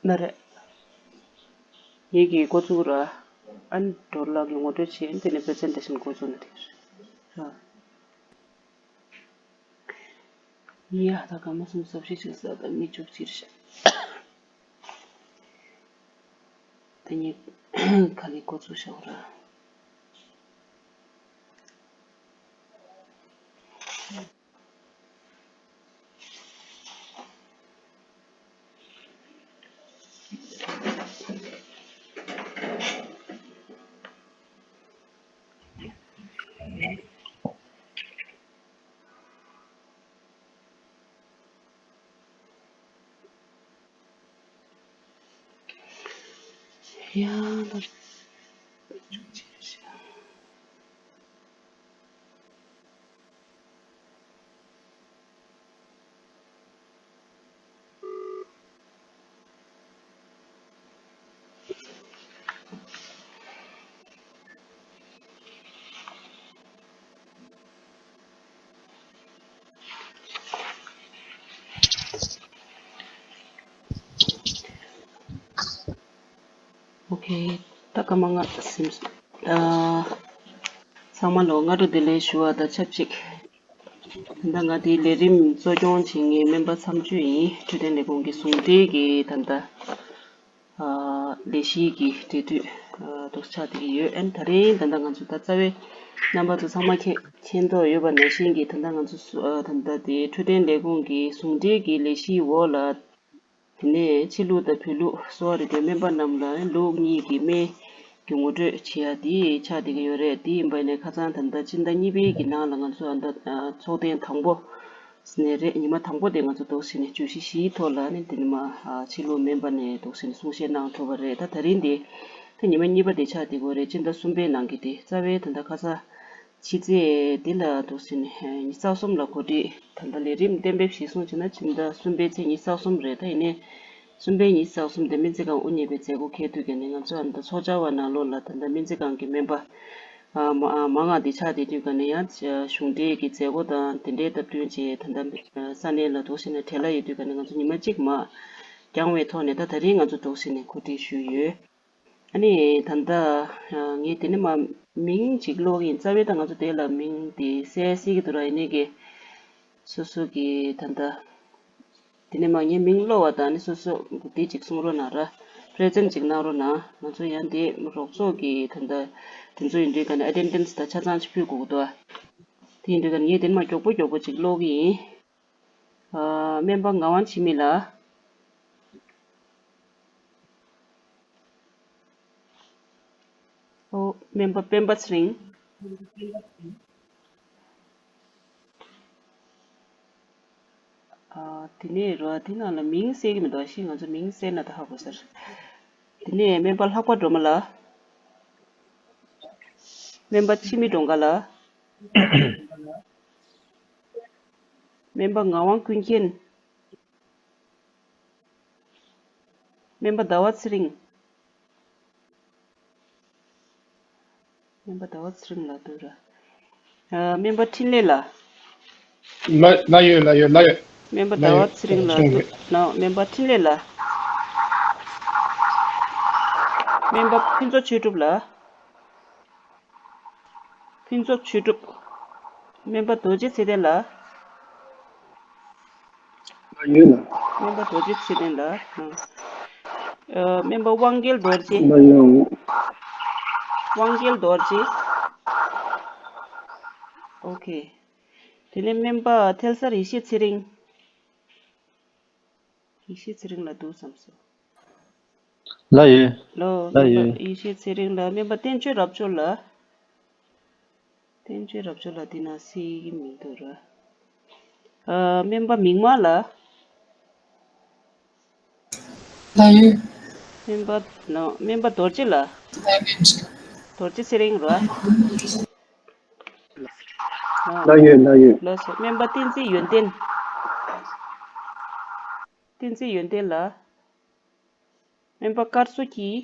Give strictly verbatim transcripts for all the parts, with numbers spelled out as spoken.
ན་རེ། ངེད་ཀྱིས་འགོ་བཙུགས་ར། ཨན་ཌོ་ལགས་ཀྱིས་ངོ་སྤྲོད་བྱས། དེ་ནས་པི་རི་ཛེན་ཊེ་ཤན་འགོ་བཙུགས་ནས་དེ་ར། ཡ་ད་སྐར་མ་གསུམ་རྩ་བཞི་ཅིག་ཟ། ད་མི་བཅུ་གཅིག་རེད་ཤག་ད་ངས་ག་ལེ་འགོ་བཙུགས་བཞག་ར། ཡ་ད། ཨོ་ཁེ། ད་སྐར་མ་ལྔ་ཟིན། ཨ། ཚང་མ་ལ་སྔ་དྲོ་བདེ་ལེགས་ཞུ་བ་དང་ཆབས་ཅིག་ད་ལྟ་ང་དེའི་ལས་རིམ་གཙོ་སྐྱོང་བྱེད་མཁན་སྨན་པ་མཚམས་གཅོད་ཡིན། འཕྲོད་བསྟེན་ལས་ཁུངས་ཀྱི་ཟུང་འབྲེལ་གྱི་ད་ལྟ་ཨ་ལས་གཞི་གི་འབྲེལ་མཐུད་ཨ་འདུག་ཆགས་བསྡད་ཀྱི་ཡོད། ཨན་ད་རིང་ད་ལྟ་ང་ཚོ་ད་རྩ་བའི་རྣམ་པ་ཚོ་ཚང་མ་མཁྱེན་མཁྱེན་རྟོགས་ཡོད་པ་ནང་བཞིན་གྱི་ད་ལྟ་ང་ཚོ་སུ་ཨ་ད་ལྟ་དེ་འཕྲོད་བསྟེན་ལས་ཁུངས་ཀྱི་ཟུང་འབྲེལ་གྱི་ལས་གཞིའི་འོག་ལ། དེ་ནས་ཕྱི་ལུགས་དང་བོད་ལུགས་གསོ་བ་རིག་པའི་སྨན་པ་རྣམས་ལ་ལུགས་གཉིས་ཀྱི་སྨན་གྱི་ངོ་སྤྲོད་བྱེད་ཡ་དེ་ཆགས་བསྡད་ཀྱི་ཡོད་རེད། དེ་ཡིན་པ་ནས་ཁ་སང་ད་ལྟ་སྤྱི་ཟླ་གཉིས་པའི་གི་ནང་ལ་ང་ཚོ་ཨ་ད་ཚོགས་ཐེངས་དང་པོ་ནས་རེད། ཉི་མ་དང་པོ་དེ་ང་ཚོ་འདུག་སེ་ནས་བརྗོད་གཞི་བཞིའི་ཐོག་ལ་ནི་དེ་ནི་མ་ཕྱི་ལུགས་སྨན་པ་ནས་འདུག་སེ་ནས་གསུང་བཤད་གནང་ཐུབ་པ་རེད། ད་ད་རིང་དེ་ད་ཉི་མ་གཉིས་པ་དེ་ཆགས་བསྡད་ཀྱི་ཡོད་རེད། སྤྱི་ཟླ་གསུམ་པའི་ནང་གི་དེ་རྩ་བའི་ད་ལྟ་ཁ་སང་ཕྱི་ཚེས་འདི་ལ་འདུག་སེ་ནས་ཉི་ཤུ་རྩ་གསུམ་ལ་གོ་སྒྲིག་ད་ལྟ་ལས་རིམ་གཏན་འབེབས་གཞིར་བཟུང་བྱས་ན་ཕྱི་ཟླ་གསུམ་པའི་ཚེས་ཉི་ཤུ་རྩ་གསུམ་རེད། ད་ཡིན་ནའི་གསུམ་པའི་ཉི་ཤུ་རྩ་གསུམ་དེ་སྨན་རྩིས་ཁང་དབུ་བརྙེས་པའི་མཛད་སྒོ་འཁེལ་དུས་ཀྱང་ནི་ང་ཚོ་ཨ་ད་ཚོགས་བཅར་བ་ནང་ལོགས་ལ་ད་ལྟ་སྨན་རྩིས་ཁང་གི་སྨན་པ་ཨ་མ་ཨ་མང་ང་དེ་ཆགས་བསྡད་དུས་ཀྱང་ནི་ཡང་གཞུང་འབྲེལ་གྱི་མཛད་སྒོ་དང་དེ་འདྲའི་སྟབས་བསྟུན་བྱས་ད་ལྟ་ས་གནས་ལ་འདུག་སེ་ནས་བྲེལ་བ་ཡོད་དུས་ཀྱང་ནི་ང་ཚོ་ཉི་མ་གཅིག་མ་འགྱངས་བའི་ཐོག་ནས་ད་ད་རིང་ང་ཚོ་འདུག་སེ་ནས་གོ་སྒྲིག་ཞུས་ཡོད། ཨ་ནི་ད་ལྟ་ངས་དེ་ནས་མ་མིང་ཅིག་ཀློག་གི་ཡིན། རྩ་བའི་ད་ང་ཚོ་དེ་ལ་མིང་དེ་གསལ་སྲིད་ཀྱི་འདུག་ར། ཡིན་ནའི་གི་སོ་སོ་གི་ད་ལྟ་དེ་ནས་མ་ངས་མིང་ཀློག་པ་དང་ནི་སོ་སོ་དེ་ཅིག་གསུང་རོགས་གནང་ར། པི་རི་ཛེན་ཊི་ཅིག་གནང་རོགས་གནང་། ང་ཚོ་ཡང་དེ་རོགས་ཚོགས་ཀྱི་ད་ལྟ་དེ་ཚོ་ཡིན་དུས་ཀ་ནི་ཨེ་ཊེན་ཌེན་སི་ད་ཆ་ཚང་ཅིག་ཕུལ་དགོས་ཀྱི་འདུག་ཨ། དེ་ཡིན་དུས་ཀ་ནི་ངས་དེ་ནས་མ་མགྱོགས་པོ་མགྱོགས་པོ་ཅིག་ཀློག་གི་ཡིན། ཨ། སྨན་པ་ངག་དབང་འཆི་མེད་ལགས། ཨོ། སྨན་པ་སྤེན་པ་ཚེ་རིང་། ཨ། དེ་ནས་རོ། དེ་ནང་ལ་མིང་གསལ་གྱི་མི་འདུག་ཤི། ང་ཚོ་མིང་གསལ་ན་ད་ཧ་གོ་ས་རེད། དེ་ནས་སྨན་པ་ལྷག་པ་སྒྲོལ་མ་ལགས། སྨན་པ་འཆི་མེད་སྒྲོལ་དཀར་ལགས། སྨན་པ་ངག་དབང་ཀུན་མཁྱེན། སྨན་པ་ཟླ་བ་ཚེ་རིང་། སྨན་པ་ཟླ་བ་ཚེ་རིང་ལགས་འདུག་ར། ཨ། སྨན་པ་འཕྲིན་ལས་ལགས། ལ་ལ་ཡོད། ལ་ཡོད། ལ་ཡོད། སྨན་པ་ལ་ཟླ་བ་ཡོད། ཚེ་རིང་ལགས་གསུང་གི་འདུག་ན། སྨན་པ་འཕྲིན་ལས་ལགས། སྨན་པ་ཕུན་ཚོགས་ཆོས་གྲུབ་ལགས། ཕུན་ཚོགས་ཆོས་གྲུབ། སྨན་པ་རྡོ་རྗེ་ཚེ་བརྟན་ལགས། ལ་ཡོད་ལ། སྨན་པ་རྡོ་རྗེ་ཚེ་བརྟན་ལགས། ཨ། སྨན་པ་དབང་རྒྱལ་རྡོ་རྗེ། ལ་ཡོད། དབང་རྒྱལ་རྡོ་རྗེ། ཨོ་ཁེ། དེ་ནས་སྨན་པ་ཐེལ་སར་ཡེ་ཤེས་ཚེ་རིང་། ཡེ་ཤེས་ཚེ་རིང་ལགས་འདུག་བསམ་སོང་། ལ་ཡོད། ལོ། ལ་ཡོད། སྨན་པ་ཡེ་ཤེས་ཚེ་རིང་ལགས། སྨན་པ་བསྟན་ཆོས་རབ་མཆོག་ལགས། བསྟན་ཆོས་རབ་མཆོག་ལགས་འདི་ན་གསལ་གྱི་མི་འདུག་ར། ཨ། སྨན་པ་མིག་དམར་ལགས། ལགས་ཡོད། སྨན་པ་ནོ། སྨན་པ་རྡོ་རྗེ་ལགས། ལགས་ཡོད། རྡོ་རྗེ་ཚེ་རིང་ར། ལགས་ཡོད། ལགས་ཡོད། ལགས་སོ། སྨན་པ་བསྟན་འཛིན་ཡོན་ཏན། བསྟན་འཛིན་ཡོན་ཏན་ལགས། སྨན་པ་དཀར་མཚོ་སྐྱིད།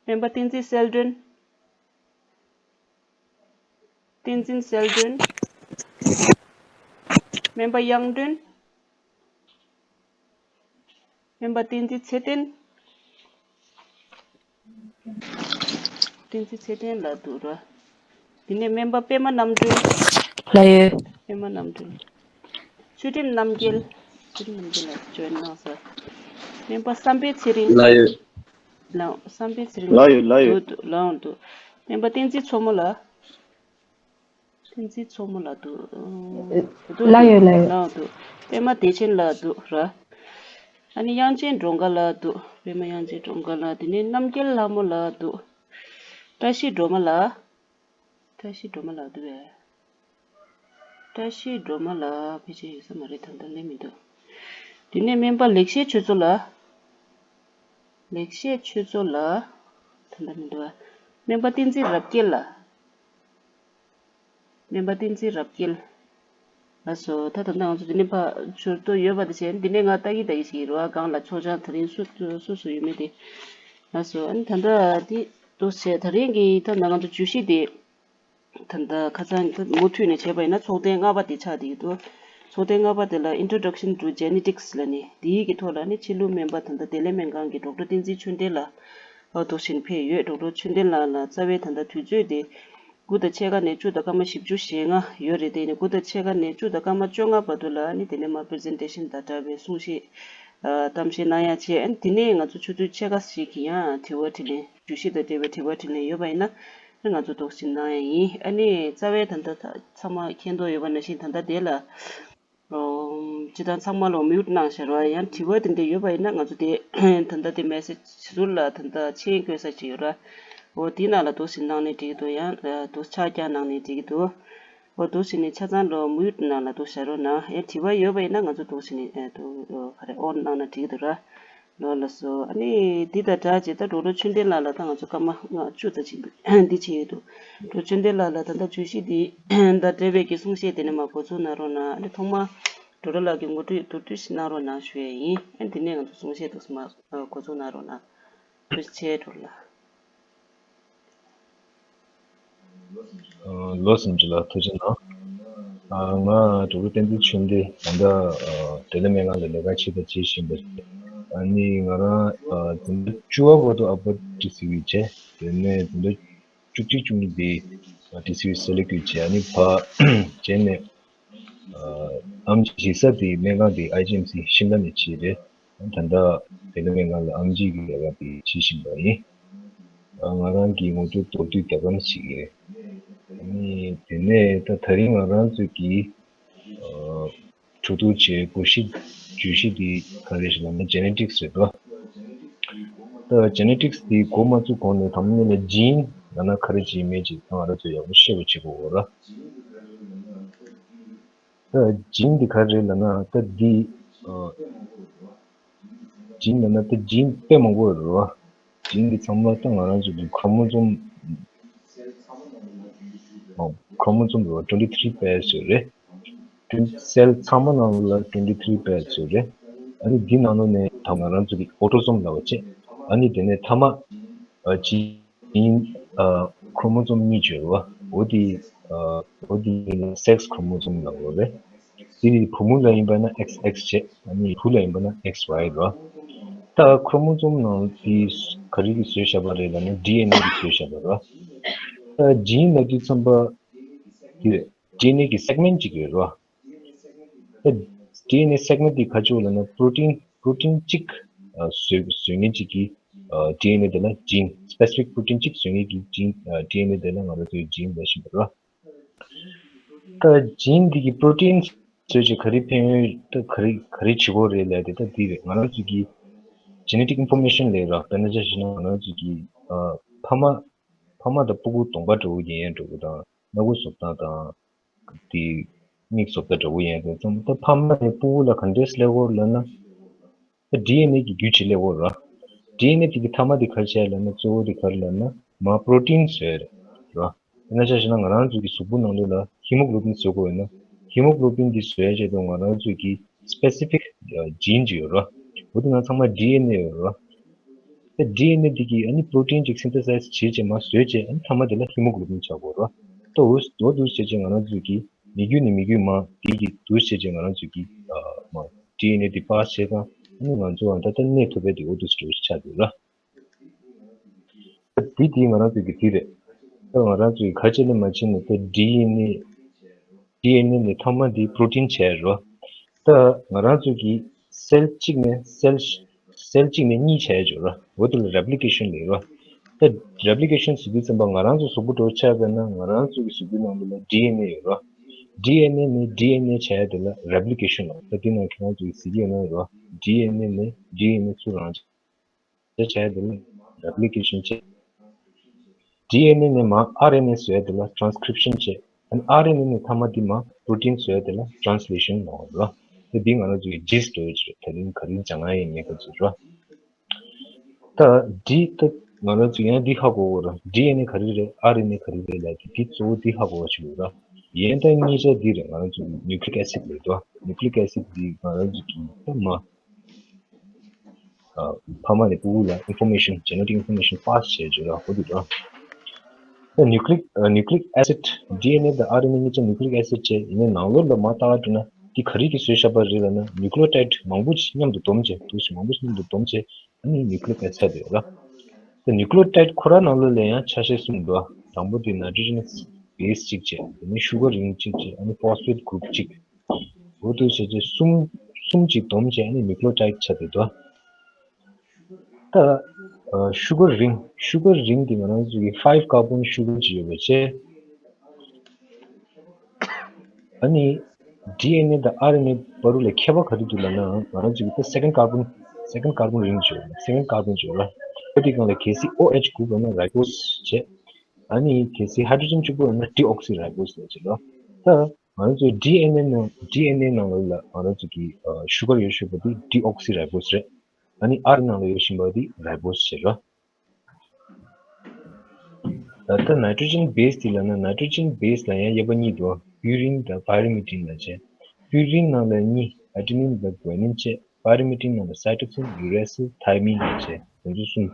སྨན་པ་བསྟན་འཛིན་གསལ་སྒྲོན། བསྟན་འཛིན་གསལ་སྒྲོན། སྨན་པ་དབྱངས་སྒྲོན། སྨན་པ་བསྟན་འཛིན་ཚེ་བརྟན། བསྟན་འཛིན་ཚེ་བརྟན་ལགས་འདུག་ར། དེ་ནས་སྨན་པ་པད་མ་རྣམ་གྲོལ། ལགས་ཡོད། པད་མ་རྣམ་གྲོལ། ཚུལ་ཁྲིམས་རྣམ་རྒྱལ། ཚུལ་ཁྲིམས་རྣམ་རྒྱལ་ལགས་འཇོན་གནང་སོང་། སྨན་པ་བསམ་འཕེལ་ཚེ་རིང་། ལགས་ཡོད། ལགས། བསམ་འཕེལ་ཚེ་རིང་ལགས་ཡོད། ལགས་ཡོད། འདུག་འདུག་ལགས་འདུག་སྨན་པ་བསྟན་འཛིན་མཚོ་མོ་ལགས། བསྟན་འཛིན་མཚོ་མོ་ལགས་འདུག་འདུག་ལགས་ཡོད། ལགས་ཡོད། ལགས་འདུག་པད་མ་བདེ་ཆེན་ལགས་འདུག་ར། ཨ་ནི་དབྱངས་ཅན་སྒྲོལ་དཀར་ལགས་འདུག་པད་མ་དབྱངས་ཅན་སྒྲོལ་དཀར་ལགས། དེ་ནས་རྣམ་རྒྱལ་ལྷ་མོ་ལགས་འདུག་བཀྲ་ཤིས་སྒྲོལ་མ་ལགས། བཀྲ་ཤིས་སྒྲོལ་མ་ལགས་འདུག་པས། བཀྲ་ཤིས་སྒྲོལ་མ་ལགས་ཕལ་ཆེར་ཡོད་ས་མ་རེད། ད་ལྟ་སླེབས་མི་འདུག་དེ་ནས་སྨན་པ་ལེགས་བཤད་ཆོས་མཚོ་ལགས། ལེགས་བཤད་ཆོས་མཚོ་ལགས། ད་ལྟ་མི་འདུག་པ། སྨན་པ་བསྟན་འཛིན་རབ་རྒྱས་ལགས། སྨན་པ་བསྟན་འཛིན་རབ་རྒྱས། ལགས་སོ། ད་ད་ལྟ་ང་ཚོ་འདི་ནས་ཕར་ཞོར་དུ་ཡོད་པ་དེ་བྱས། འདི་ནས་ང་ལྟ་གི་ལྟ་གི་ཞིག་ཡིན་རོགས། སྒང་ལ་ཚོགས་ཆང་དེ་རིང་སུ་སུ་སུ་ཡོད་མེད་དེ། ལགས་སོ། ཨ་ནི་ད་ལྟ་འདི་འདུག་བྱས། ད་རིང་གི་ད་ལྟ་ང་ཚོ་བརྗོད་གཞི་དེ། ད་ལྟ་ཁ་སང་གི་མུ་མཐུད་ནས་བྱས་པ་ཡིན་ན་ཚོགས་ཐེངས་ལྔ་པ་དེ་ཆགས་བསྡད་ཀྱི་འདུག་ཚོགས་ཐེངས་ལྔ་པ་དེ་ལ་Introduction to Genetics ལབ་ནས་དེའི་གི་ཐོག་ལ་ནི་ཕྱི་ལུགས་སྨན་པ་ད་ལྟ་བདེ་ལེགས་སྨན་ཁང་གི་ཌོག་ཊར་བསྟན་འཛིན་ཆོས་ལྡན་ལགས་འོ་འདུག་བྱས་ནས་ཕེབས་ཡོད། ཌོག་ཊར་ཆོས་ལྡན་ལགས་ལ་རྩ་བའི་ད་ལྟ་དུས་ཚོད་དེ་དགུ་དང་ཕྱེད་ཀ་ནས་བཅུ་དང་སྐར་མ་བཞི་བཅུ་ཞེ་ལྔ་ཡོད་རེད། དེ་ནས་དགུ་དང་ཕྱེད་ཀ་ནས་བཅུ་དང་སྐར་མ་བཅོ་ལྔ་བར་དུ་ལ་ནི་དེ་ནས་མར་པི་རི་ཛེན་ཊེ་ཤན་དང་འདྲ་བའི་གསུང་བཤད་གཏམ་བཤད་གནང་ཡ་བྱས། ཨ་ནི་དེ་ནས་ང་ཚོ་ཆུ་ཚོད་ཕྱེད་ཀ་ཞིག་གི་ཡང་དྲི་བ་དྲིས་ལན། བརྗོད་གཞི་དང་འབྲེལ་བའི་དྲི་བ་དྲིས་ལན་ཡོད་པ་ཡིན་ན་ང་ཚོ་འདུག་སེ་གནང་ཡ་ཡིན། ཨ་ནི་རྩ་བའི་ད་ལྟ་ཚང་མ་མཁྱེན་རྟོགས་ཡོད་པ་ནང་བཞིན་ད་ལྟ་དེ་ལ་ཨོ་སྤྱིར་བཏང་ཚང་མ་ལ་མིའུ་ཊི་གནང་བཞག་ར། ཡང་དྲི་བ་དེ་འདྲ་ཡོད་པ་ཡིན་ན་ང་ཚོ་དེ་ད་ལྟ་དེ་མེ་སེ་ཇི་ཟུར་ལ་ད་ལྟ་མཆན་བཀོད་ས་ཅིག་ཡོད་ར། འོ་དེའི་ནང་ལ་འདུག་སེ་གནང་ནས་འགྲིག་གི་འདུག་ཡང་འདུག་ཕྱག་རྒྱ་གནང་ནས་འགྲིག་གི་འདུག་འོ་འདུག་སེ་ནས་ཆ་ཚང་ལ་མིའུ་ཊི་ནང་ལ་འདུག་བཞག་རོགས་གནང་། ཡང་དྲི་བ་ཡོད་པ་ཡིན་ན་ང་ཚོ་འདུག་སེ་ནས་འདུག་ག་རེ་ཨོན་གནང་ན་འགྲིག་གི་འདུག་ར། ལགས་སོ། ཨ་ནི་འདི་དང་སྦྲགས་བྱས་ད་ཌོག་ཊར་ཆོས་ལྡན་ལགས་ལ་ད་ང་ཚོ་སྐར་མ་ལྔ་བཅུ་ཙམ་ཅིག་འདི་བྱས་ཡོད་འདུག་ཌོག་ཊར་ཆོས་ལྡན་ལགས་ལ་ད་ལྟ་བརྗོད་གཞི་འདི་དང་འབྲེལ་བའི་གི་གསུང་བཤད་དེ་ནས་མར་འགོ་འཛུགས་གནང་རོགས་གནང་། ཨ་ནི་ཐོག་མར་ཌོག་ཊར་ལགས་ཀྱིས་ངོ་སྤྲོད་མདོར་བསྡུས་ཤིག་གནང་རོགས་གནང་ཞུ་ཡས་ཡིན། ཨ་ནི་དེ་ནས་ང་ཚོ་གསུང་བཤད་འདུག་སེ་མར་འགོ་འཛུགས་གནང་རོགས་གནང་། ཐུགས་རྗེ་ཆེ་ཌོག་ཊར་ལགས། ལོ་སུམ་ཅུ་ལ་ཐུགས་རྗེ་གནང་། ང་ཌོག་ཊར་བསྟན་འཛིན་ཆོས་ལྡན། ད་ལྟ་བདེ་ལེགས་སྨན་ཁང་ལ་ལས་ཀ་བྱས་དང་བྱེད་བཞིན་པ་རེད། ཨ་ནི་ང་རང་འཛིན་གྲྭ་བཅུ་པ་བར་དུ་ཨ་ཕར་ཊི་སི་ཝི་བྱས། དེ་ནས་འཛིན་གྲྭ་བཅུ་གཅིག་བཅུ་གཉིས་དེ་ཊི་སི་ཝི་སེ་ལེག་ཊི་བྱས། ཨ་ནི་ཕར་རྗེས་ནས་ཨམ་ཆི་བྱེད་ས་དེ་སྨན་ཁང་དེ་ཨའི་ཇི་ཨེམ་སི་ཤིམ་ལ་ནས་བྱས་རེད། ད་ལྟ་བདེ་ལེགས་སྨན་ཁང་ལ་ཨམ་ཆི་གི་ལས་ཀ་དེ་བྱེད་བཞིན་པ་ཡིན། ང་རང་གི་ངོ་སྤྲོད་མདོར་བསྡུས་ད་ག་ནང་བཞིན་ཞིག་རེད། ཨ་ནི་དེ་ནས་ད་ད་རིང་ང་རང་ཚོ་གི་ཨ་གྲོས་བསྡུར་བྱས་འགོ་ཁྲིད་བརྗོད་གཞི་འདི་ག་རེ་ཞིག་ལབ་ན་ཇེ་ནེ་ཊིག་སི་རེད་འདུག་ད་ཇེ་ནེ་ཊིག་སི་འདི་འགོ་མ་བཙུགས་གོང་ནས་དང་པོ་ཉིད་ནས་ཇིན་ལབ་ན་ག་རེ་ཅིག་མེད་ཅིག་ད་ང་རང་ཚོས་ཡག་པོ་ཤེས་པ་བྱེད་དགོས་རེད། ད་ཇིན་འདི་ག་རེ་རེད་ལབ་ན་ད་འདི་ཨ་ཇིན་ལབ་ན་ད་ཇིན་དཔེ་མང་པོ་ཡོད་རེད་བ། ཇིན་འདི་ཚང་མ་ད་ང་རང་ཚོ་གི་ཁོ་རོ་མོ་སོམ་ཨ་ཁོ་རོ་མོ་སོམ་རེད་བ། ཊུ་ཝེན་ཊི་ཐི་རི་པེར་ཡོད་རེད། ཊུ་ཝེན་ཊི་སེལ་ཚང་མ་ནང་ལ་ཊུ་ཝེན་ཊི་ཐི་རི་པེར་ཡོད་རེད། ཨ་ནི་འདི་ནང་ལོགས་ནས་ད་ང་རང་ཚོ་གི་ཨོ་ཊོ་སོམ་ལབ་པ་བྱས། ཨ་ནི་དེ་ནས་མཐའ་མ་ཨ་ཇིན་ཨ་ཁོ་རོ་མོ་སོམ་གཉིས་ཡོད་རེད་བ། འོ་དེ་ཨ་འོ་དེ་ཡིན་ན་སེག་སི་ཁོ་རོ་མོ་སོམ་ལབ་ཡོད་རེད། དེ་ནི་བུ་མོ་ལ་ཡིན་པ་ན་ཨེག་སི་ཨེག་སི་བྱས། ཨ་ནི་བུ་ལ་ཡིན་པ་ན་ཨེག་སི་ཝའི་རེད་བ། ད་ཁོ་རོ་མོ་སོམ་ནང་དེ་ག་རེ་གིས་བཟོས་བཞག་པ་རེད་ལབ་ན་ཌི་ཨེན་ཨེ་གིས་བཟོས་བཞག་པ་རེད་བ། ད་ཇིན་ལབ་དུས་ཙམ་པ་དེ་ཌི་ཨེན་ཨེ་གི་སེག་མེན་ཊི་གཅིག་ཡོད་རེད་བ། ད་ཌི་ཨེན་ཨེ་སེག་མེན་ཊི་དེ་ག་ཅིག་ལབ་ན་པྲོ་ཊིན་པྲོ་ཊིན་གཅིག་ཨ་བཟོ་བཟོ་མཁན་གཅིག་གི་ཨ་ཌི་ཨེན་ཨེ་དེ་ལ་ཇིན། སི་པེ་སི་ཕིག་པྲོ་ཊིན་གཅིག་བཟོ་མཁན་གྱི་ཇིན་ཨ་ཌི་ཨེན་ཨེ་དེ་ལ་ང་རང་ཚོས་ཇིན་ལབ་བཞིན་པ་རེད་བ། ད་ཇིན་འདི་གི་པྲོ་ཊིན་བཟོས་བྱས་ག་རེ་ཕན་ཡོན་ད་ག་རེ་ག་རེ་བྱེད་དགོས་རེད་ལབ་དེ་ད་འདི་རེད། ང་རང་ཚོ་གི་ཇེ་ནེ་ཊིག་ཨིན་ཕོར་མེ་ཤན་ལབ་ར། དཔེར་ན་ཆ་བཞག་ན་ང་རང་ཚོ་གི་ཨ་ཕ་མ་ཕ་མ་དང་སྤུ་གུ་གདོང་པ་འདྲ་བོ་ཡིན་ཡང་འདྲ་བོ་དང་སྣ་ཁུག་བཟོ་སྟངས་དང་དེ་མིག་བཟོ་ལྟ་འདྲ་བོ་ཡིན་ཡང་དེ་ཚང་མ་ད་ཕ་མ་ནས་སྤུ་གུ་ལ་ག་འདྲས་སླེབས་ཡོད་ལབ་ན། ད་ཌི་ཨེན་ཨེ་གི་རྒྱུད་ཅིག་སླེབས་ཡོད་ར། ཌི་ཨེན་ཨེ་དེ་གི་མཐའ་མ་དེ་ག་རེ་བྱས་ལབ་ན་གཙོ་བོ་དེ་ག་རེ་ལབ་ན་མར་པྲོ་ཊིན་བཟོས་རེད་ར། དཔེར་ན་ཆ་བཞག་ན་ང་རང་ཚོ་གི་གཟུགས་པོ་ནང་ལོགས་ལ་ཧི་མོ་གྷི་ལོ་བིན་བཟོ་དགོས་ཡོད་ན་ཧི་མོ་གྷི་ལོ་བིན་འདི་བཟོ་ཡ་ཆེད་དུ་ང་རང་ཚོ་གི་སི་པེ་སི་ཕིག་ཇིན་ཅིག་ཡོད་ར། འོ་དེ་ནང་ཚང་མ་ཌི་ཨེན་ཨེ་ཡོད་ར། ད་ཌི་ཨེན་ཨེ་འདི་གིས་ཨ་ནི་པྲོ་ཊིན་ཅིག་སིན་ཐེ་སའི་སི་བྱས་བྱས་མར་བཟོས་བྱས་ཨ་ནི་མཐའ་མ་དེ་ལ་ཧི་མོ་གྷི་ལོ་བིན་ཆགས་དགོས་ར། ད་འོ་འོ་འདུག་བྱས་བྱས་ང་རང་ཚོ་གི་མི་རྒྱུད་ནས་མི་རྒྱུད་མར་དེ་གི་འདུག་བྱས་བྱས་ང་རང་ཚོ་གི་ཨ་མར་ཌི་ཨེན་ཨེ་དེ་པཱ་སི་བྱས་ཙང་ ནི་ང་ཚོ་ད་ལྟ་གནས་ཐུབ་པའི་དེ་འོ་དུ་སྤྲོ་ཆགས་འདུག་ལ། ད་འདི་དེ་ང་རང་ཚོ་གི་དེ་རེད། ད་ང་རང་ཚོ་གི་ཁ་ཆེ་ནས་མ་ཕྱིན་ནས་ད་ཌི་ཨེན་ཨེ། ཌི་ཨེན་ཨེ་ནས་ཐ་མ་འདི་པྲོ་ཊིན་བྱས་རོ། ད་ང་རང་ཚོ་གི་སེལ་གཅིག་ནས་སེལ་སེལ་གཅིག་ནས་གཉིས་བྱས་ཡོད་རོ། འོ་དེ་ལ་རེབ་ལི་ཀེ་ཤན་ལབ་རོ། ད་རེབ་ལི་ཀེ་ཤན་ཟེར་དུས་ཙམ་པ་ང་རང་ཚོ་གཟུགས་པོ་འདྲ་བོ་ཆགས་པས་ན་ང་རང་ཚོ་གི་གཟུགས་པོའི་ནང་ལོགས་ལ་ཌི་ཨེན་ཨེ་ཡོད་རོ། ཌི་ཨེན་ཨེ་ནས་ཌི་ཨེན་ཨེ་བྱས་དེ་ལ་རེབ་ལི་ཀེ་ཤན་ལབ། ད་དེ་ནང་ཁྱེད་རང་ཚོ་གི་གཟིགས་ཡོད་ན་རོ། ཌི་ཨེན་ཨེ་ནས་ཌི་ཨེན་ཨེ་ཚུར་རང་བྱས་བྱས་དེ་ལ་རེབ་ལི་ཀེ་ཤན་བྱས། ཌི་ཨེན་ཨེ་ནས་མར་ཨར་ཨེན་ཨེ་བཟོས་དེ་ལ་ཊྲན་སི་ཀི་རིབ་ཤན་བྱས། ཨ་ནི་ཨར་ཨེན་ཨེ་ནས་ཐ་མ་འདི་མར་པྲོ་ཊིན་བཟོས་དེ་ལ་ཊྲན་སི་ལེ་ཤན་ལབ་རོ། ད་འདི་ང་རང་ཚོ་གི་ཇི་སི་ཊི་འདྲ་བོ་ཅིག་རེད། ད་རིང་ག་རེ་སྦྱང་ང་ཡིན་ངས་ག་ཚོད་རོ། ད་འདི་ད་ང་རང་ཚོ་ཡང་འདི་ཧ་གོ་དགོས་ར། ཌི་ཨེན་ཨེ་ག་རེ་རེད། ཨར་ཨེན་ཨེ་ག་རེ་རེད་ལབ་དེ་འདི་གཙོ་བོ་འདི་ཧ་གོ་བ་ཞིག་ཡོད་ར། ཡན་ད་གཉིས་ཆ་འདི་རེད། ང་རང་ཚོ་གི་ནིའུ་ཀི་ལིག་ཨེ་སིཌ་རེད་དོ། ནིའུ་ཀི་ལིག་ཨེ་སིཌ་འདི་ང་རང་ཚོ་གི་ད་མ་ཕ་མ་ནས་ཕྲུ་གུ་ལ་ཨིན་ཕོར་མེ་ཤན་ཇེ་ནེ་ཊིག་ཨིན་ཕོར་མེ་ཤན་པཱ་སི་བྱས་བྱས་ར་ཧོ་དུ་ར། ད་ནིའུ་ཀི་ལིག་ནིའུ་ཀི་ལིག་ཨེ་སིཌ་ཌི་ཨེན་ཨེ་དང་ཨར་ཨེན་ཨེ་གཉིས་ཆ་ནིའུ་ཀི་ལིག་ཨེ་སིཌ་བྱས་ཡིན་ནའི་ནང་ལོགས་ལ་མ་ལྟ་བ་བསྒྲུབས་ན་འདི་ག་རེ་གིས་བཟོས་བཞག་པ་རེད་ལབ་ན་ནིའུ་ཀི་ལོ་ཊའིཌ་མང་པོ་ཞིག་མཉམ་དུ་བསྡོམས་བྱས་འདུག་ཞིག་མང་པོ་ཞིག་མཉམ་དུ་བསྡོམས་བྱས་ཨ་ནི་ནིའུ་ཀི་ལིག་ཨེ་སིཌ་ཡོད་ར། ད་ནིའུ་ཀི་ལོ་ཊའིཌ་ཁོ་ར་ནང་ལོགས་ལ་ཡང་ཆ་ཤས་གསུམ་འདུག་དང་པོ་དེ་ནའི་ཊྲོ་ཇེ་ནས་བྷེ་སི་གཅིག་བྱས། དེ་ནས་ཤུ་གར་རིང་གཅིག་བྱས། ཨ་ནི་ཕོ་སི་ཕེ་ཊི་གུ་རུབ་གཅིག་འོ་དུ་བྱས་རྗེས་གསུམ་གསུམ་གཅིག་བསྡོམས་བྱས་ནས་ནིའུ་ཀི་ལོ་ཊའིཌ་ཆགས་བསྡད་འདུག་ད་ཤུ་གར་རིང་ཤུ་གར་རིང་དེ་ང་རང་ཚོ་གི་ཕའིབ་ཀར་བོན་ཤུ་གར་ཅིག་ཡོད་པ་བྱས། ཨ་ནི་ཌི་ཨེན་ཨེ་དང་ཨར་ཨེན་ཨེ་བར་དུ་ལ་ཁྱད་པར་ག་རེ་འདུག་ལབ་ན་ང་རང་ཚོ་གི་ད་སེ་ཀེན་ཌི་ཀར་བོན་སེ་ཀེན་ཌི་ཀར་བོན་རིང་ཅིག་ཡོད་ར། སེ་ཀེན་ཌི་ཀར་བོན་ཅིག་ཡོད་ར། ཨོ་དེ་སྒང་ལ་གལ་སྲིད་ཨོ་ཨེཆ་གུ་རུབ་ཡོད་ན་རའི་བོ་སི་བྱས། ཨ་ནི་གལ་སྲིད་ཧའི་ཌྲོ་ཇེན་གཅིག་པོ་ཡོད་ན་ཌི་ཨོག་སི་རའི་བོ་སི་ལབ་ཅིག་ལ། ད་ང་རང་ཚོའི་ཌི་ཨེན་ཨེ་ནང་ཌི་ཨེན་ཨེ་ནང་ལོགས་ལ་ང་རང་ཚོ་གི་ཤུ་གར་ཡོད་ཤོད་པ་དེ་ཌི་ཨོག་སི་རའི་བོ་སི་རེད། ཨ་ནི་ཨར་ནང་ལ་ཡོད་བཞིན་པ་དེ་རའི་བོ་སི་བྱས་ར། ད་ལྟ་ནའི་ཊྲོ་ཇེན་བྷེ་སི་དེ་ལབ་ན་ནའི་ཊྲོ་ཇེན་བྷེ་སི་ལ་ཡང་དབྱེ་བ་གཉིས་འདུག་པུ་རིན་དང་པ་རི་མི་ཊིན་ལབ་བྱས། པུ་རིན་ནང་ལ་གཉིས་ཨེ་ཌི་ནིན་དང་གུའེ་ནིན་བྱས། པ་རི་མི་ཊིན་ནང་ལ་སའི་ཊོ་སིན་ཡུ་རེ་སིལ་ཐའི་མིན་ལབ་བྱས་དེ་ཚོ་གསུམ།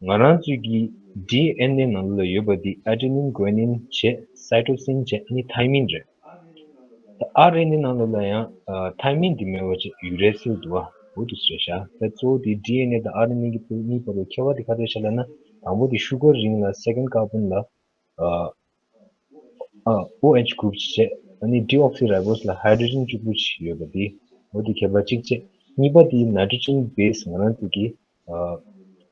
ང་རང་ཚོའི་གི་ཌི་ཨེན་ཨེ་ནང་ལོགས་ལ་ཡོད་པ་འདི་ཨེ་ཌི་ནིན་གུའེ་ནིན་བྱས་སའི་ཊོ་སིན་བྱས་ཨ་ནི་ཐའི་མིན་རེད། ད་ཨར་ཨེན་ཨེ་ནང་ལོགས་ལ་ཡང་ཨ་ཐའི་མིན་འདི་མེད་པ་བྱས་ཡུ་རེ་སིལ་འདུག་བ། འོ་འདུག་ཟེར་ཤག་ད་གཙོ་བོ་དེ་ཌི་ཨེན་ཨེ་དང་ཨར་ཨེན་ཨེ་གི་བར་གཉིས་བར་དུ་ཁྱད་པར་དེ་ག་རེ་ཤག་ལབ་ན་དང་པོ་དེ་ཤུ་གར་རིང་ལ་སེ་ཀེན་ཌི་ཀར་བོན་ལ་ཨ་ཨ་ཨོ་ཨེཆ་གུ་རུབ་ཅིག་བྱས། ཨ་ནི་ཌི་ཨོག་སི་རའི་བོ་སི་ལ་ཧའི་ཌྲོ་ཇེན་གཅིག་པུ་ཅིག་ཡོད་པ་དེ་འོ་དེ་ཁྱད་པར་གཅིག་བྱས། གཉིས་པ་དེ་ནའི་ཊྲོ་ཇེན་བྷེ་སི་ང་རང་ཚོ་གི་ཨ་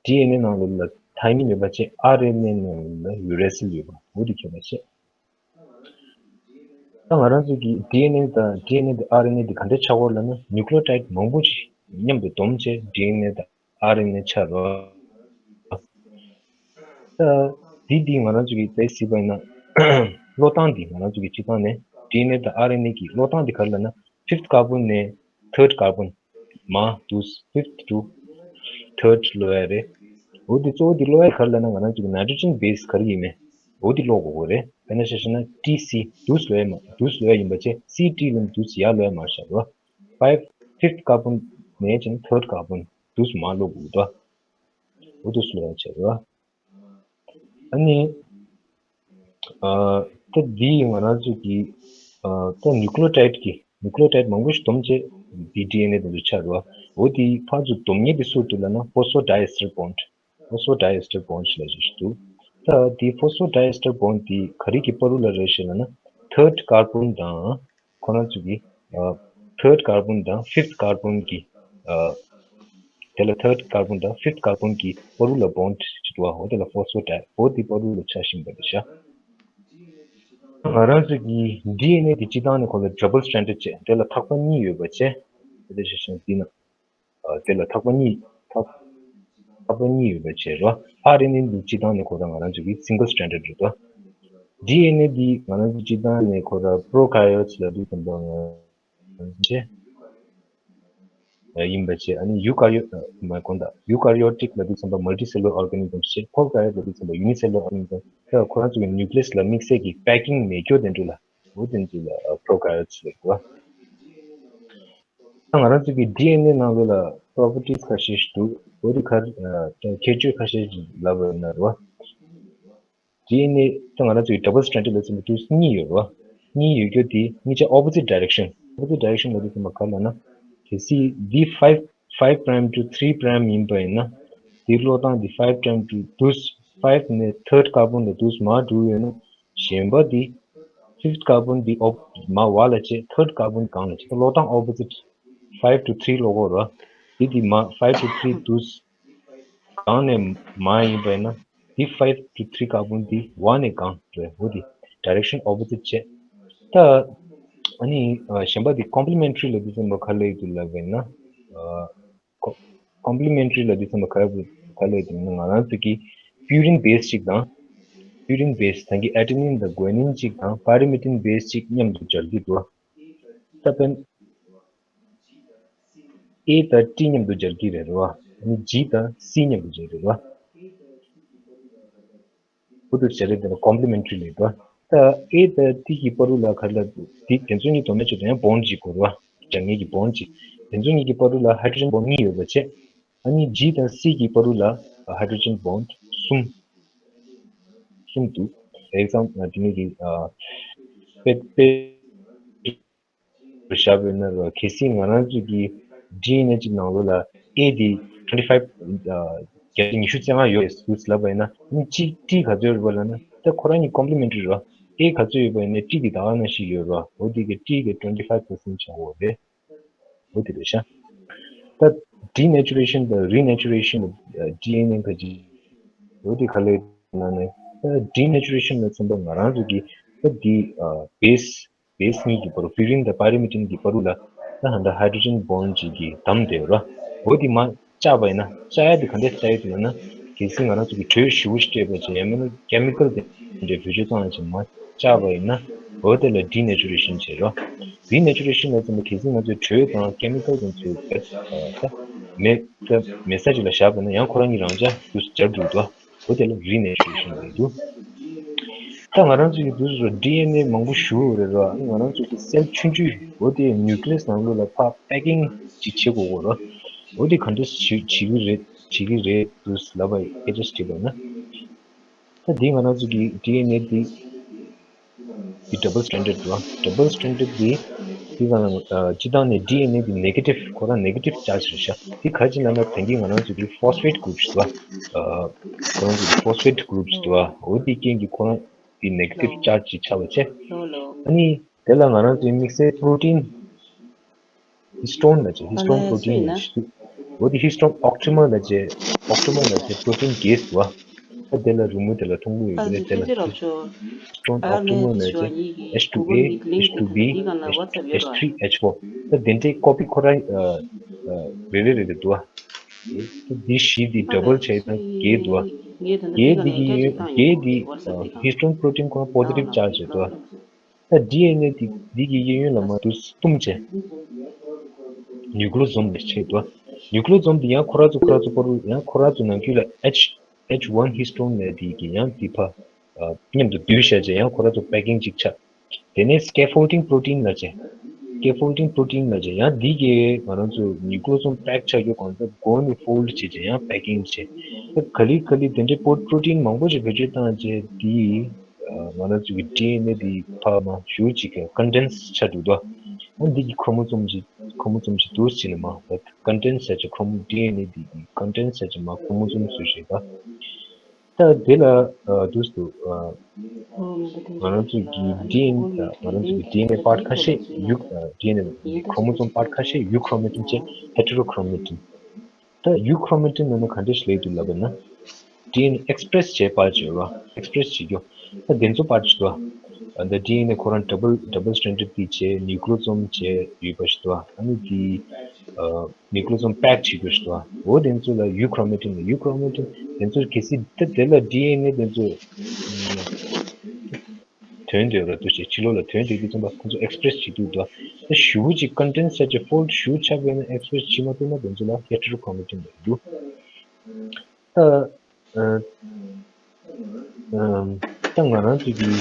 ཌི་ཨེན་ཨེ་ནང་ལོགས་ལ་ཐའི་མིན་ཡོད་པ་བྱས་ཨར་ཨེན་ཨེ་ནང་ལོགས་ལ་ཡུ་རེ་སིལ་ཡོད་པ་འོ་དེ་ཁྱད་པར་བྱས། ད་ང་རང་ཚོ་གི་ཌི་ཨེན་ཨེ་དང་ཌི་ཨེན་ཨེ་དང་ཨར་ཨེན་ཨེ་དེ་ག་འདྲ་ཆགས་ཡོད་ལབ་ན་ནིའུ་ཀི་ལོ་ཊའིཌ་མང་པོ་ཅིག་མཉམ་དུ་བསྡོམས་བྱས་ཌི་ཨེན་ཨེ་དང་ཨར་ཨེན་ཨེ་ཆགས་རོ། ད་འདི་འདི་ང་རང་ཚོ་གི་དཔེ་གཟིགས་པ་ཡིན་ན་བློས་བཏང་འདི་ང་རང་ཚོ་གི་སྤྱིར་བཏང་ནས་ཌི་ཨེན་ཨེ་དང་ཨར་ཨེན་ཨེ་གི་བློས་བཏང་འདི་ག་རེ་ལབ་ན་ཕིབ་ཐི་ཀར་བོན་ནས་ཐར་ཌི་ཀར་བོན་མར་འདུག་ཕིབ་ཐི་ཊུ་ཐར་ཌི་སློག་ཡ་རེད། འོ་འདི་གཙོ་བོ་འདི་སློག་ཡ་ག་རེ་ལབ་ན་ང་རང་ཚོ་གི་ནའི་ཊྲོ་ཇེན་བྷེ་སི་ག་རེ་ཡིན་མིན་འོ་འདི་སློག་དགོས་ཀྱི་རེད། དཔེར་ན་ཆ་བཞག་ན་ཊི་སི་འདུག་སློག་ཡ་མ་འདུག་སློག་ཡ་ཡིན་པ་བྱས་སི་ཊི་ལབ་འདུག་ཡར་སློག་ཡ་མར་བཞག་རོ། ཕའིབ་ཕིབ་ཐི་ཀར་བོན་ནས་བྱས་ན་ཐར་ཌི་ཀར་བོན་འདུག་མར་སློག་དགོས་འདུག་འོ་འདུག་སློག་ཡ་བྱས་རོ། ཨ་ནི། ཨ་ད་འདི་ང་རང་ཚོ་གི་ཨ་ད་ནིའུ་ཀི་ལོ་ཊའིཌ་ཀྱི་ནིའུ་ཀི་ལོ་ཊའིཌ་མང་པོ་ཞིག་བསྡོམས་བྱས་འདི་ཌི་ཨེན་ཨེ་དེ་ཚོ་ཆགས་འདུག་འོ་དེ་ཕར་ཚུར་བསྡོམས་མཁན་དེ་སུ་འདུག་ལབ་ན་ཕོ་སི་ཕོ་ཌའི་ཨེ་སི་ཊར་བོན་ཌི། ཕོ་སི་ཕོ་ཌའི་ཨེ་སི་ཊར་བོན་ཌི་ལབ་ཅིག་འདུག་ད་དེ་ཕོ་སི་ཕོ་ཌའི་ཨེ་སི་ཊར་བོན་ཌི་དེ་ག་རེ་གི་བར་དུ་ལ་རེད་ཤག་ལབ་ན་ཐར་ཌི་ཀར་བོན་དང་། ཁོ་རང་ཚོ་གི་ཨ་ཐར་ཌི་ཀར་བོན་དང་ཕིབ་ཐི་ཀར་བོན་གྱི་ཨ་དེ་ལ་ཐར་ཌི་ཀར་བོན་དང་ཕིབ་ཐི་ཀར་བོན་གྱི་བར་དུ་ལ་བོན་ཌི་ཅིག་འདུག་པ། འོ་དེ་ལ་ཕོ་སི་ཕོ་ཌའི་འོ་དེ་བར་དུ་ལ་ཆགས་བཞིན་པ་རེད་ཤག་ང་རང་ཚོ་གི་ཌི་ཨེན་ཨེ་དེ་སྤྱིར་བཏང་ནས་ཁོ་ལ་ཌབ་བལ་སི་ཊེན་ཌར་བྱས་དེ་ལ་ཐག་པ་གཉིས་ཡོད་པ་བྱས། དེ་འདྲ་ཞིག་བྱུང་དེ་ན་ཨ་དེ་ལ་ཐག་པ་གཉིས་ཐག་ཐག་པ་གཉིས་ཡོད་པ་བྱས་རོ། ཨར་ཨེན་ཨེ་འདི་སྤྱིར་བཏང་ནས་ཁོ་རང་ང་རང་ཚོ་གི་སིང་གལ་སི་ཊེན་ཌར་རེད་དོ། ཌི་ཨེན་ཨེ་འདི་ང་རང་ཚོ་སྤྱིར་བཏང་ནས་ཁོ་རང་པྲོ་ཀ་ཡོ་ཊི་སི་ལབ་དུས་ཙམ་པ་ང་རང་ཚོ་ཡིན་པ་བྱས། ཨ་ནི་ཡུ་ཀ་ཡོ་མ་དགོངས་དག་ཡུ་ཀ་ཡོ་ཊིག་ལབ་དུས་ཙམ་པ་མལ་ཊི་སེ་ལུ་ལར་ཨོར་ག་ནི་ཛམ་བྱས། པྲོ་ཀ་ཡོ་ཊི་ལབ་དུས་ཙམ་པ་ཡུ་ནི་སེ་ལུ་ལར་ཨོར་ག་ནི་ཛམ། ད་ཁོ་རང་ཚོ་གི་ནིའུ་ཀི་ལི་ཡས་ལ་དམིགས་བསལ་གྱི་པེ་ཀིང་མེད་རྒྱུ་དེ་འདྲ་ལ་འོ་དེ་ཚོ་ལ་པྲོ་ཀ་ཡོ་ཊི་སི་ལབ་དགོས། ད་ང་རང་ཚོ་གི་ཌི་ཨེན་ཨེ་ནང་ལོགས་ལ་པྲོ་པར་ཊིས་ཁ་ཤས་ཤིག་འདུག་འོ་དེ་ཁ་ཁྱད་ཆོས་ཁ་ཤས་ཤིག་ལབ་པ་ཡིན་ན་རེད་བ། ཌི་ཨེན་ཨེ་ད་ང་རང་ཚོ་གི་ཌབ་བལ་སི་ཊེན་ཌར་ལབ་ཙམ་པ་དུས་གཉིས་ཡོད་རེད་བ། གཉིས་ཡོད་རྒྱུ་དེ་གཉིས་ཆ་ཨོ་པོ་སི་ཊི་ཌའི་རེག་ཤན། ཨོ་པོ་སི་ཊི་ཌའི་རེག་ཤན་ལབ་དུས་ཙམ་པ་ག་ལབ་ན། གལ་སྲིད་འདི་ཕའིབ་ five prime to three prime ཡིན་པ་ཡིན་ན། དེའི་ཀློག་སྟངས་དེ་five prime to དུས་five ནས་third carbon ལ་དུས་མར་འགྲོ་ཡོད་ན། གཞན་པ་དེ་fifth carbon དེ་op- མར་བ་ལ་བྱེད། third carbon སྒང་ལ་བྱེད། ཀློག་སྟངས་opposite, five to three ཀློག་གོ་ར། དེ་དེ་མར་five to three དུས་སྒང་ནས་མར་ཡིན་པ་ཡིན་ན། དེ་five to three carbon དེ་བ་ནས་སྒང་རེད། འོ་དེ་direction opposite བྱེད། ད་ཨ་ནི་གཞན་པ་དེ་complementary ལ་དུས་ཙམ་པ་ག་ལ་ཡོད་དུ་ལབ་པ་ཡིན་ན། ཨ། ཀོ- complementary ལ་དུས་ཙམ་པ་ག་རེ་ག་ལས་དེ་ནི་ང་རང་ཚོ་གི་purine base གཅིག་དང་purine base ད་གི་adenine དང་guanine གཅིག་དང་pyrimidine base གཅིག་མཉམ་དུ་སྦྱར་གྱི་འདུག་ད་དཔེར་ན་A དང་T མཉམ་དུ་སྦྱར་གྱི་རེད་རོ། ཨ་ནི་G དང་C མཉམ་དུ་སྦྱར་གྱི་རེད་རོ། བུ་དུ་བྱ་རེད་དེ་ལ་complementary ལས་དོ། ད་A དང་T གི་བར་དུ་ལ་ག་རེ་ལ་དེ་དེ་ཚོ་གཉིས་དོ་མེད་ཆོད་དེ་ཡང་bond གཅིག་དགོས་རེད་བ། སྦྱར་མཁན་གྱི་bond གཅིག་དེ་ཚོ་གཉིས་ཀྱི་བར་དུ་ལ་hydrogen bond གཉིས་ཡོད་པ་བྱས། ཨ་ནི་G དང་C གི་བར་དུ་ལ་hydrogen bond གསུམ། གསུམ་འདུག example དེ་ནི་གི་དཔེ་དཔེ་བཞག་པ་ཡིན་ན་ར། གལ་སྲིད་ང་རང་ཚོའི་གི་ཌི་ཨེན་ཨེ་གཅིག་ནང་ལོགས་ལ་ཨེ་དེ་twenty five བརྒྱ་ཆ་ཉི་ཤུ་རྩ་ལྔ་ཡོད་ཟེར་ལབ་པ་ཡིན་ན། ཨ་ནི་གཅིག་ཏི་ག་ཚོད་ཡོད་པ་ལབ་ན། ད་ཁོ་རང་གཉིས་complementary རེད་བ། ཨེ་ག་ཚོད་ཡོད་པ་ཡིན་ན་ཏི་དེ་ད་ག་ནང་བཞིན་ཡོད་རེད་བ། འོ་དེ་གི་ཏི་གི་twenty five percent ཆགས་འོ་རེད། འོ་དེ་རེད་ཤག་ད་denaturation དང་renaturation ལ་ཌི་ཨེན་ཨེ་ག་ཅིག་འོ་དེ་ག་ལས་ན་ནས། ད་denaturation ལ་མཚོན་པ་ང་རང་ཚོ་གི་ད་དེ་base base གཉིས་ཀྱི་བར་དུ་purine དང་pyrimidine གྱི་བར་དུ་ལ་ད་ཧ་ད་hydrogen bond གཅིག་གིས་བསྡམས་བསྡད་ཡོད་ར། འོ་དེ་མར་བཅག་པ་ཡིན་ན། བཅག་ཡ་དེ་ག་འདྲས་བཅག་ཡ་དེ་ལབ་ན། གལ་སྲིད་ང་རང་ཚོ་གི་དྲོད་ཞེ་པོ་ཞིག་སྤྲད་པ་བྱས། ཡང་མིན་ན་chemical དེ་འདྲའི་བེད་སྤྱོད་བཏང་ཡ་ཅིག་མར་བཅག་པ་ཡིན་ན། འོ་དེ་ལ་denaturation བྱེད་རོ། renaturation ལ་ཚང་མ་གལ་སྲིད་ང་ཚོས་དྲོད་དང་chemical དེ་ཚོའི་བེད་ད་མེད་ད་མེད་ས་ཅིག་ལ་བཞག་པ་ཡིན་ན། ཡང་ཁོ་རང་གཉིས་རང་འཇགས་སུ་སྦྱར་འགྲོ་འདུག་འོ་དེ་ལ་renaturation ལབ་འདུག་ད་ང་རང་ཚོའི་གི་དུས་སུ་ཌི་ཨེན་ཨེ་མང་པོ་ཞེ་པོ་རེད་ར། ང་རང་ཚོའི་གི་སེལ་ཆུང་ཆུང་འོ་དེ་nucleus ནང་ལོགས་ལ་ཕར་packing ཅིག་བྱེད་དགོས་གོ་ར། འོ་དེ་ག་འདྲས་བྱེད་བྱེད་ཀྱི་རེད། བྱེད་ཀྱི་རེད་འདུག་ལབ་པ་ཡིན། སྐད་ཆ་ཞིག་དྲིས་པ་ཡིན་ན། ད་འདི་ང་རང་ཚོ་གི་ཌི་ཨེན་ཨེ་འདི་འདི་double stranded རེད་བ། double stranded འདི་འདི་ག་ལ་སྤྱི་བཏང་ནས་ཌི་ཨེན་ཨེ་འདི་negative ཁོ་རང་negative charge རེད་ཤག་འདི་ག་ཅི་ལབ་ན། ད་གིན་ང་རང་ཚོ་གི་phosphate group ཞིག་འདུག་བ། ཁོ་རང་ཚོ་གི་phosphate group ཞིག་འདུག་བ། འོ་འདི་རྐྱེན་གྱིས་ཁོ་རང་འདི་negative charge ཅིག་ཆགས་པ་བྱས། ཨ་ནི་དེ་ལ་ང་རང་ཚོའི་དམིགས་བསལ་protein histone ལབ་བྱས། histone protein ཡིན་ཞུ། འོ་དེ་histone octamer ལབ་བྱས། octamer ལབ་བྱས་protein གས་སུ་བ། ད་དེ་ལ་རི་མོ་དེ་ལ་མཐོང་གི་ཡོད་རེད། དེ་ལ་histone octamer ལབ་བྱས། H two A, H two B, H three, H four ད་དེ་འདྲའི་copy ཁོ་རང་རེ་རེ་རེ་རེ་འདུག་བ། ད་འདི་བཞི་འདི་double བྱས་ད་གས་འདུག་བ། གས་འདི་གི་གས་འདི་histone protein ཁོ་རང་positive charge རེད་འདུག་བ། ད་ཌི་ཨེན་ཨེ་འདི་འདི་གི་གཡས་གཡོན་ལ་མར་དུ་གཏུམ་བྱས། nucleosome ལས་བྱེད་དོ། nucleosome འདི་ཡང་ཁོ་ར་ཚོ་ཁོ་ར་ཚོ་བར་དུ། ཡང་ཁོ་ར་ཚོ་ནང་ཁུལ་ལ་H H one histone ལས་འདི་གི་ཡང་འདི་ཕ་མཉམ་དུ་བསྡུས་བྱས་བྱས། ཡང་ཁོ་ར་ཚོ་packing ཅིག་ཆགས། དེ་ནས་scaffolding protein ལབ་བྱས། scaffolding protein ལབ་བྱས། ཡང་འདི་གི་ང་རང་ཚོ་nucleosome pack ཆགས་རྒྱུ་གང་ཚ་གོང་ནས་fold བྱས་བྱས་ཡང་packing བྱས། ད་ག་ལེ་ག་ལེ་དེ་འདྲའི་པོ་protein མང་པོ་ཞིག་བེད་སྤྱོད་བཏང་བྱས་འདི། ང་རང་ཚོ་གི་ཌི་ཨེན་ཨེ་འདི་ཕར་མར་ཞེ་པོ་ཅིག་གི་condense ཆགས་འདུག་དོ། འོ་འདི་གི་chromosome ཅིག chromosome ཅིག་འདུག་ཟེར་ནས་མར་condense བྱས་བྱས་chrome- ཌི་ཨེན་ཨེ་འདི་གི་condense བྱས་བྱས་མར་chromosome བཟོས་བྱས་ད། ད་དེ་ལ་འདུག་སེ་འདུག་ང་རང་ཚོ་གི་ཌི་ཨེན་ཨེ་ད་ང་རང་ཚོ་གི་ཌི་ཨེན་ཨེ་part ཁ་ཤས་eu- ཌི་ཨེན་ཨེ་chromosome part ཁ་ཤས་euchromatin བྱས་heterochromatin། ད་euchromatin ནང་ན་ག་འདྲ་ཞིག་སླེབས་འདུག་ལབ་པ་ན། ཌི་ཨེན་ཨེ་express བྱེད་པར་བྱེད་རོ། express བྱེད་རྒྱུ། ད་དེ་ཚོ་པར་བྱེད་དོ། ད་ཌི་ཨེན་ཨེ་ཁོ་རང་double double stranded དེ་བྱས། nucleosome བྱས་ཡོད་པ་ཞིག་དོ། ཨ་ནི་དེ་nucleosome pack བྱེད་རྒྱུ་ཞིག་དོ། འོ་དེ་ཚོ་ལ་euchromatin ལ། euchromatin དེ་ཚོ་གལ་སྲིད་ད་དེ་ལ་ཌི་ཨེན་ཨེ་དེ་ཚོ་ཐོན་འདོད་ར་འདུག་ཅེས་ཕྱི་ལོགས་ལ་ཐོན་འདོད་དུས་ཙམ་པ་ཁོང་ཚོ་express བྱེད་དུས་འདུག་ད་ཞེ་པོ་ཅིག་condense བྱས་བྱས་fold ཞེ་པོ་ཆགས་པས་ན་express བྱེད་མ་ཐུབ་ན་དེ་ཚོ་ལ་heterochromatin ལབ་འདུག་ད་ཨ་ཨ་ད་ང་རང་ཚོ་གི་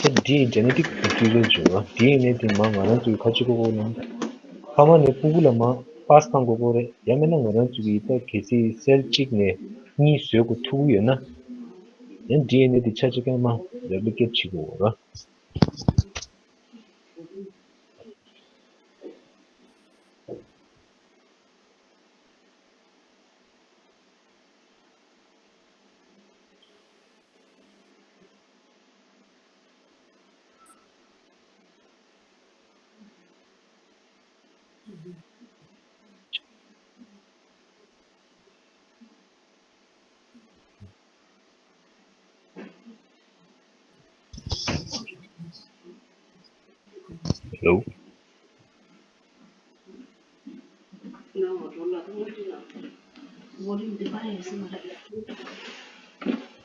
ད་འདི་genetic material བྱུང་བ། ཌི་ཨེན་ཨེ་དེ་མ་ང་རང་ཚོ་གི་ཁ་ཅིག་གོ་གོ་ལ་ཕ་མ་ནས་སྤུ་གུ་ལ་མ་pass བཏང་དགོས་གོ་རེད། ཡང་མིན་ན་ང་རང་ཚོ་གི་ད་གལ་སྲིད་cell གཅིག་ནས་གཉིས་བཟོ་དགོས་ཐུག་གི་ཡོད་ན། ཡང་ཌི་ཨེན་ཨེ་དེ་ཆ་གཅིག་གང་མ་replicate བྱེད་དགོས་ར། Hello.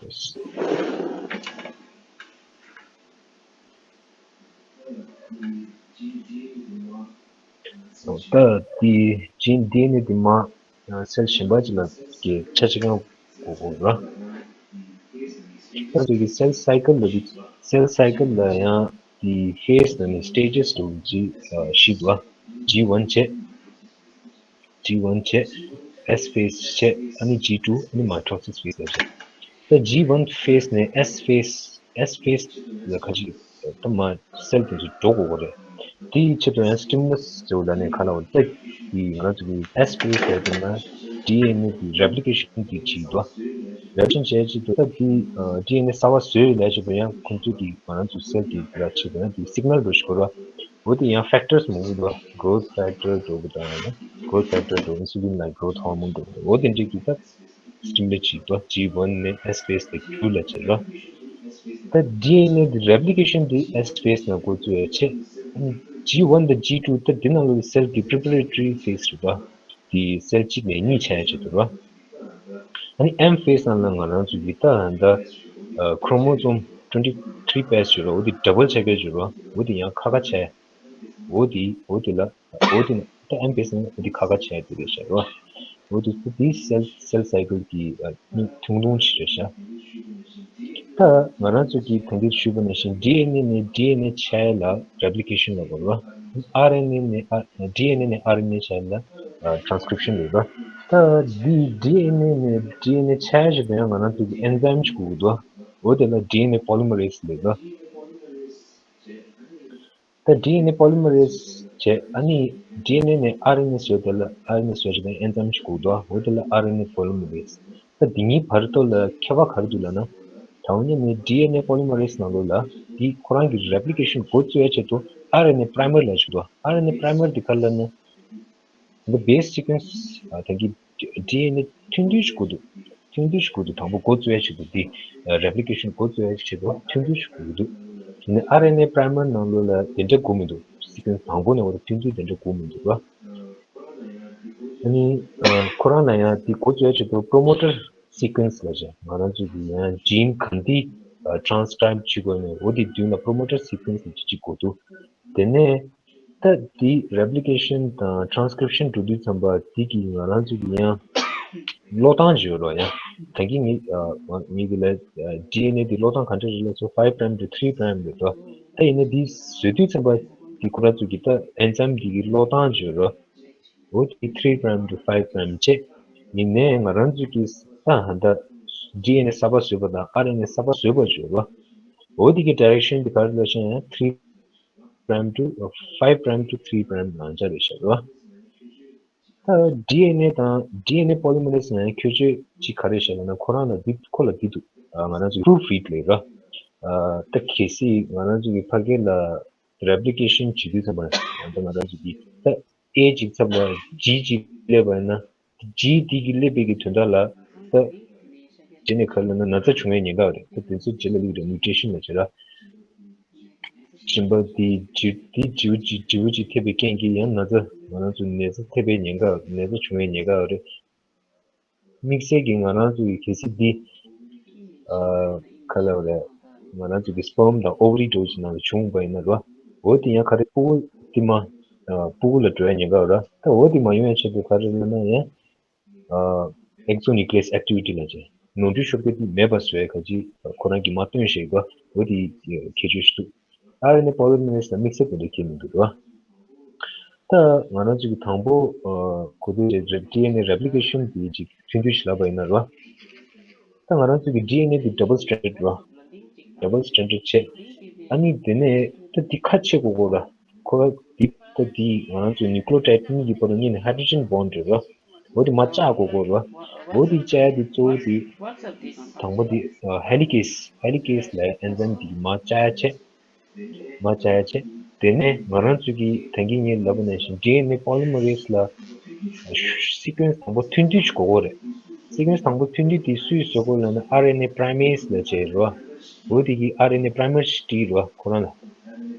Yes. ད་དེ་ཇིན་ཌི་ཨེན་ཨེ་དེ་མ་སེལ་གཞན་པ་ཅིག་ལ་གི་ཆ་གཅིག་གང་གོ་དགོས་ར། ད་དེ་གི་སེལ་སའི་ཀལ་ལ་དེ་སེལ་སའི་ཀལ་ལ་ཡང་དེ་ཕེ་སི་ནང་ནས་སི་ཊེ་ཇེ་སི་དུ་ཇི་བཞི་འདུག་བ། ཇི་ཝན་བྱས། ཇི་ཝན་བྱས། ཨེས་ཕེ་སི་བྱས། ཨ་ནི་ཇི་ཊུ། ཨ་ནི་མའི་ཊོ་སིས་ཕེ་སི་ལ་བྱས། ད་ཇི་ཝན་ཕེ་སི་ནས་ཨེས་ཕེ་སི། ཨེས་ཕེ་སི་ལ་ཁ་ཅིག་ད་མ་སེལ་དེ་ཚོ་འགྲོ་དགོས་ཀྱི་རེད། དེའི་ཆེད་དུ་ཡང་སི་ཊི་མུ་ལ་སི་ཟེར་བ་ལ་ནས་ག་ལ་འོ་ད་དེ་ང་ཚོ་གི་ཨེས་ཕེ་སི་ཟེར་དུས་ན་ཌི་ཨེན་ཨེ་དེ་རེབ་ལི་ཀེ་ཤན་དེ་བྱེད་ཀྱི་འདུག་རེབ་ལི་ཀེ་ཤན་བྱས་ཆེད་དུ་ད་དེ་ཌི་ཨེན་ཨེ་གསར་པ་བཟོས་ཡོད་ལས་བྱེད་པ་ཡང་ཁོང་ཚོས་དེ་ང་ཚོ་སེལ་དེ་ལ་བྱེད་པ་ཡང་དེ་སིག་ནལ་འགྲོ་ཞིག་དགོས་ར། འོ་དེ་ཡང་ཕེག་ཊར་སི་མང་པོ་འདུག་ག་གྷ་རོ་ཐི་ཕེག་ཊར་འགྲོ་གི་དང་ཡང་ན་གྷ་རོ་ཐི་ཕེག་ཊར་འགྲོ་ཨིན་སུ་ལིན་ལ་གྷ་རོ་ཐི་ཧོར་མོན་འགྲོ་གི་འདུག་འོ་དེ་འདྲའི་གི་ད་སི་ཊིམ་ལས་བྱེད་དོ། ཇི་ཝན་ནས་ཨེས་ཕེ་སི་དེ་ཁྱུ་ལ་བྱེད་རོ། ད་ཌི་ཨེན་ཨེ་དེ་རེབ་ལི་ཀེ་ཤན་དེ་ཨེས་ཕེ་སི་ནང་འགོ་བཙུགས་ཡ་བྱེད། ཇི་ཝན་དང་ཇི་ཊུ་ད་དེ་ནང་ལོགས་ཀྱི་སེལ་གྱི་པི་རི་པེ་རེ་ཊོ་རི་ཕེ་སི་རེད་པ། དེ་སེལ་གཅིག་ནས་གཉིས་ཆགས་ཡ་བྱེད་དོ་རོ། ཨ་ནི་ཨེམ་ཕེ་སི་ནང་ལ་ང་རང་ཚོ་གི་ད་ད་ཁོ་རོ་མོ་སོམ་ཊུ་ཝེན་ཊི་ཐི་རི་པེ་སི་ཡོད་རོ། འོ་དེ་ཌ་བལ་ཆགས་ཀྱི་ཡོད་རོ། འོ་དེ་ཡང་ཁ་ཁ་ཆགས། འོ་དེ་འོ་དེ་ལ་འོ་དེ་ད་ཨེམ་ཕེ་སི་ནང་འོ་དེ་ཁ་ཁ་ཆགས་དེ་རེད་ཤག་རོ། འོ་དེ་ད་དེ་སེལ་སེལ་སའི་ཀལ་གྱི་ཨ་ཐུང་ཐུང་ཞིག་རེད་ཤག་ད་ང་རང་ཚོ་གིས་ད་འདིར་ཞུས་པ་ནང་བཞིན་ཌི་ཨེན་ཨེ་ནས་ཌི་ཨེན་ཨེ་ཆགས་ལ་རེབ་ལི་ཀེ་ཤན་ལབ་དགོས་རེད་བ། ཨར་ཨེན་ཨེ་ནས་ཨ་ཌི་ཨེན་ཨེ་ནས་ཨར་ཨེན་ཨེ་ཆགས་ལ་ཨ་ཊེ་རན་སི་ཀི་རིབ་ཤན་ལབ་རེད་བ། ད་འདི་ཌི་ཨེན་ཨེ་ནས་ཌི་ཨེན་ཨེ་ཆགས་ཞེས་པ་ཡང་ང་རང་ཚོ་གི་ཨེན་ཛའིམ་ཅིག་དགོས་ཀྱི་འདུག་འོ་དེ་ལ་ཌི་ཨེན་ཨེ་པོ་ལི་མ་རེ་སི་ལབ་རེད་བ། ད་ཌི་ཨེན་ཨེ་པོ་ལི་མ་རེ་སི་བྱས། ཨ་ནི་ཌི་ཨེན་ཨེ་ནས་ཨར་ཨེན་ཨེ་བཟོས་དེ་ལ་ཨར་ཨེན་ཨེ་བཟོས་བྱས་ཨེན་ཛའིམ་ཅིག་དགོས་འདུག་འོ་དེ་ལ་ཨར་ཨེན་ཨེ་པོ་ལི་མ་རེ་སི། ད་འདི་གཉིས་བར་དུ་ལ་ཁྱད་པར་ག་རེ་འདུག་ལབ་ན། ད་འོ་ནི་ཌི་ཨེན་ཨེ་པོ་ལི་མ་རེ་སི་ནང་ལོགས་ལ་འདི་ཁོ་རང་གི་རེབ་ལི་ཀེ་ཤན་འགོ་བཙུགས་ཡ་ཆེད་དུ་ཨར་ཨེན་ཨེ་པ་རའི་མར་ལབ་ཅིག་འདུག་ཨར་ཨེན་ཨེ་པ་རའི་མར་འདི་ག་རེ་ལབ་ན། འདི་བེ་སི་སི་ཀུན་སི་ད་གི་ཌི་ཨེན་ཨེ་ཐུང་ཐུང་ཞིག་དགོས་འདུག་ཐུང་ཐུང་ཞིག་དགོས་འདུག་དང་པོ་འགོ་བཙུགས་ཡ་ཆེད་དུ་འདི་རེབ་ལི་ཀེ་ཤན་འགོ་བཙུགས་ཡ་ཆེད་དུ་ཐུང་ཐུང་ཞིག་དགོས་འདུག་དེ་ནས་ཨར་ཨེན་ཨེ་པ་རའི་མར་ནང་ལོགས་ལ་དེ་འདྲ་དགོས་མི་འདུག་སི་ཀུན་སི་དང་པོ་ནས་འོ་ཐུང་ཐུང་དེ་འདྲ་དགོས་མི་འདུག་ར། ཨ་ནི་ཁོ་རང་ལ་ཡང་འདི་འགོ་བཙུགས་ཡ་ཆེད་དུ་པོ་རོ་མོ་ཊར་སི་ཀུན་སི་ལབ་བྱས། ང་རང་ཚོ་གི་ཡང་ཇིན་ག་འདི་ཊེ་རན་སི་ཀི་རའིབ་བྱེད་དགོས་ནས་འོ་དེ་མདུན་ལ་པོ་རོ་མོ་ཊར་སི་ཀུན་སི་ལབ་ཅིག་དགོས་འདུག་དེ་ནས་ད་འདི་རེབ་ལི་ཀེ་ཤན་དང་ཊེ་རན་སི་ཀི་རིབ་ཤན་འགྲོ་དུས་ཙམ་པ་འདི་གི་ང་རང་ཚོ་གི་ཡང་ཀློག་སྟངས་ཅིག་ཡོད་རོ། ཡང་ད་གིན་ངས་ངས་འདི་ལ་ཌི་ཨེན་ཨེ་འདི་ཀློག་སྟངས་ག་འདྲ་རེད་ལབ་ཚོ་ཕའིབ་པ་རའིམ་དང་ཐི་རི་པ་རའིམ་རེད་དོ། ད་ཡིན་ན་འདི་བཟོ་དུས་ཙམ་པ་འདི་ཁོ་རང་ཚོ་གི་ད་ཨེན་ཛའིམ་འདི་གི་ཀློག་སྟངས་ཅིག་ཡོད་རོ། འོ་དེ་ཐི་རི་པ་རའིམ་དང་ཕའིབ་པ་རའིམ་བྱས། ཡིན་ནའི་ང་རང་ཚོ་གིས་ད་ཧ་ད་ཌི་ཨེན་ཨེ་གསར་པ་བཟོས་པ་དང་ཨར་ཨེན་ཨེ་གསར་པ་བཟོས་པ་བརྗོད་རོ། འོ་དེ་གི་ཌའི་རེག་ཤན་དེ་ག་རེ་ལབ་ཤེ་ན་ཐི་རི་པ་རའིམ་དང་ཕའིབ་པ་རའིམ་དང་ཐི་རི་པ་རའིམ་ནང་ཆ་རེད་ཤག་རོ། ད་ཌི་ཨེན་ཨེ་དང་ཌི་ཨེན་ཨེ་པོ་ལི་མ་རེ་སི་ནང་ཁྱད་ཆོས་གཅིག་ག་རེ་ཤག་ལབ་ན་ཁོ་རང་ལ་འདི་ཁོ་ལ་འདི་འདུག་ང་རང་ཚོ་པུ་རུབ་རིཌ་ལབ་རོ། ད་གལ་སྲིད་ང་རང་ཚོ་གི་ཕ་གི་ལ་རེབ་ལི་ཀེ་ཤན་བྱེད་དུས་ཙམ་པ་ང་ཚོ་ང་རང་ཚོ་གི་ད་ཨེ་གཅིག་ཚབ་ལ་ཇི་གཅིག་སླེབས་པ་ཡིན་ན། ཇི་འདི་གི་སླེབས་པའི་གི་དོན་དག་ལ་ད་རྗེས་ནས་ག་རེ་ལབ་ན་ན་ཚ་བྱུང་བའི་ཉེན་ཁ་རེད། ད་དེ་ཚོ་རྗེས་ལ་ལུགས་རེད། མིའུ་ཊེ་ཤན་ལ་བྱེད་ར། གཞན་པ་དེ་ཇི་དེ་ཇིའུ་ཅིག་ཇིའུ་ཅིག་ཐེབས་པའི་རྐྱེན་གྱིས་ཡང་ན་ཚ་ང་རང་ཚོ་ནད་ཚ་ཐེབས་པའི་ཉེན་ཁ་ནད་ཚ་བྱུང་བའི་ཉེན་ཁ་རེད། དམིགས་བསལ་གྱིས་ང་རང་ཚོ་གི་གལ་སྲིད་འདི་ཨ་ག་ལབ་རེད། ང་རང་ཚོ་གི་སི་པརམ་དང་ཨོ་ཝ་རི་འདྲ་བོ་ཅིག་ནང་ལ་བྱུང་བ་ཡིན་ན་རོ། འོ་དེ་ཡང་ག་རེ་ཕྲུ་གུ་དེ་མ་ཨ་ཕྲུ་གུ་ལ་འགྲོ་ཡ་ཉེན་ཁ་ཡོད་ར། ད་འོ་དེ་མ་ཡོང་ཡ་ཆེད་དུ་ག་རེ་ལབ་ན་ཡང་ཨ་ཨེག་ཛོ་ནིའུ་ཀི་ལི་ཡས་ཨེག་ཊི་ཝི་ཊི་ལབ་བྱས་ནོར་འཁྲུལ་ཤོར་མཁན་དེ་མེད་པ་བཟོ་ཡ་ག་ཅིག་ཁོ་རང་གིས་མ་སྟོན་ཤེས་དགོས། འོ་དེ་ཁྱད་ཆོས་ཤིག་འདུག་ཨར་ཨེན་ཨེ་པོ་ལི་མ་རེ་སི་དང་དམིགས་བསལ་དེ་འདྲ་ཁྱད་མི་འདུག་ར། ད་ང་རང་ཚོ་གི་དང་པོ་ཨ་གོ་དུས་ཌི་ཨེན་ཨེ་རེབ་ལི་ཀེ་ཤན་དེ་ཅིག་ཐུང་ཐུང་ཞིག་ལབ་པ་ཡིན་ན་ར། ད་ང་རང་ཚོ་གི་ཌི་ཨེན་ཨེ་དེ་ཌ་བལ་སི་ཊེན་ཌར་ར། ཌ་བལ་སི་ཊེན་ཌར་བྱས། ཨ་ནི་དེ་ནས་ད་འདི་ཁ་ཕྱེ་དགོས་གོ་ར། ཁོ་འདི་ད་འདི་ང་རང་ཚོ་ནིའུ་ཀི་ལི་ཡོ་ཊའིཌ་གཉིས་ཀྱི་བར་དུ་གཉིས་ནས་ཧའི་ཌྲོ་ཇན་བོན་ཌི་རེད་ར། འོ་དེ་མར་བཅག་དགོས་གོ་ར། འོ་དེ་བཅག་ཡ་དེ་གཙོ་བོ་དེ་དང་པོ་དེ་ཧེ་ལི་ཀེ་སི་ཧེ་ལི་ཀེ་སི་ལབ་ཡ་ཨེན་ཛའིམ་དེ་མར་བཅག་ཡ་བྱས། མར་བཅར་ཡ་བྱས། དེ་ནས་ང་རང་ཚོ་གིས་ད་གིན་ངས་ལབ་པ་ནང་བཞིན་ཌི་ཨེན་ཨེ་པོ་ལི་མ་རེ་སི་ལ་སི་ཀུ་ཨེན་སི་དང་པོ་ཐོན་དུས་ཅིག་དགོས་ཀྱི་རེད། སི་ཀུ་ཨེན་སི་དང་པོ་ཐོན་དུས་དེ་སུས་བཟོ་དགོས་ལབ་ན་ཨར་ཨེན་ཨེ་པ་རའི་མེ་རི་ལབ་བྱས་རེད་བ། འོ་དེ་གིས་ཨར་ཨེན་ཨེ་པ་རའི་མེ་རི་ཞིག་བྲིས་རེད་བ་ཁོ་རང་ལ།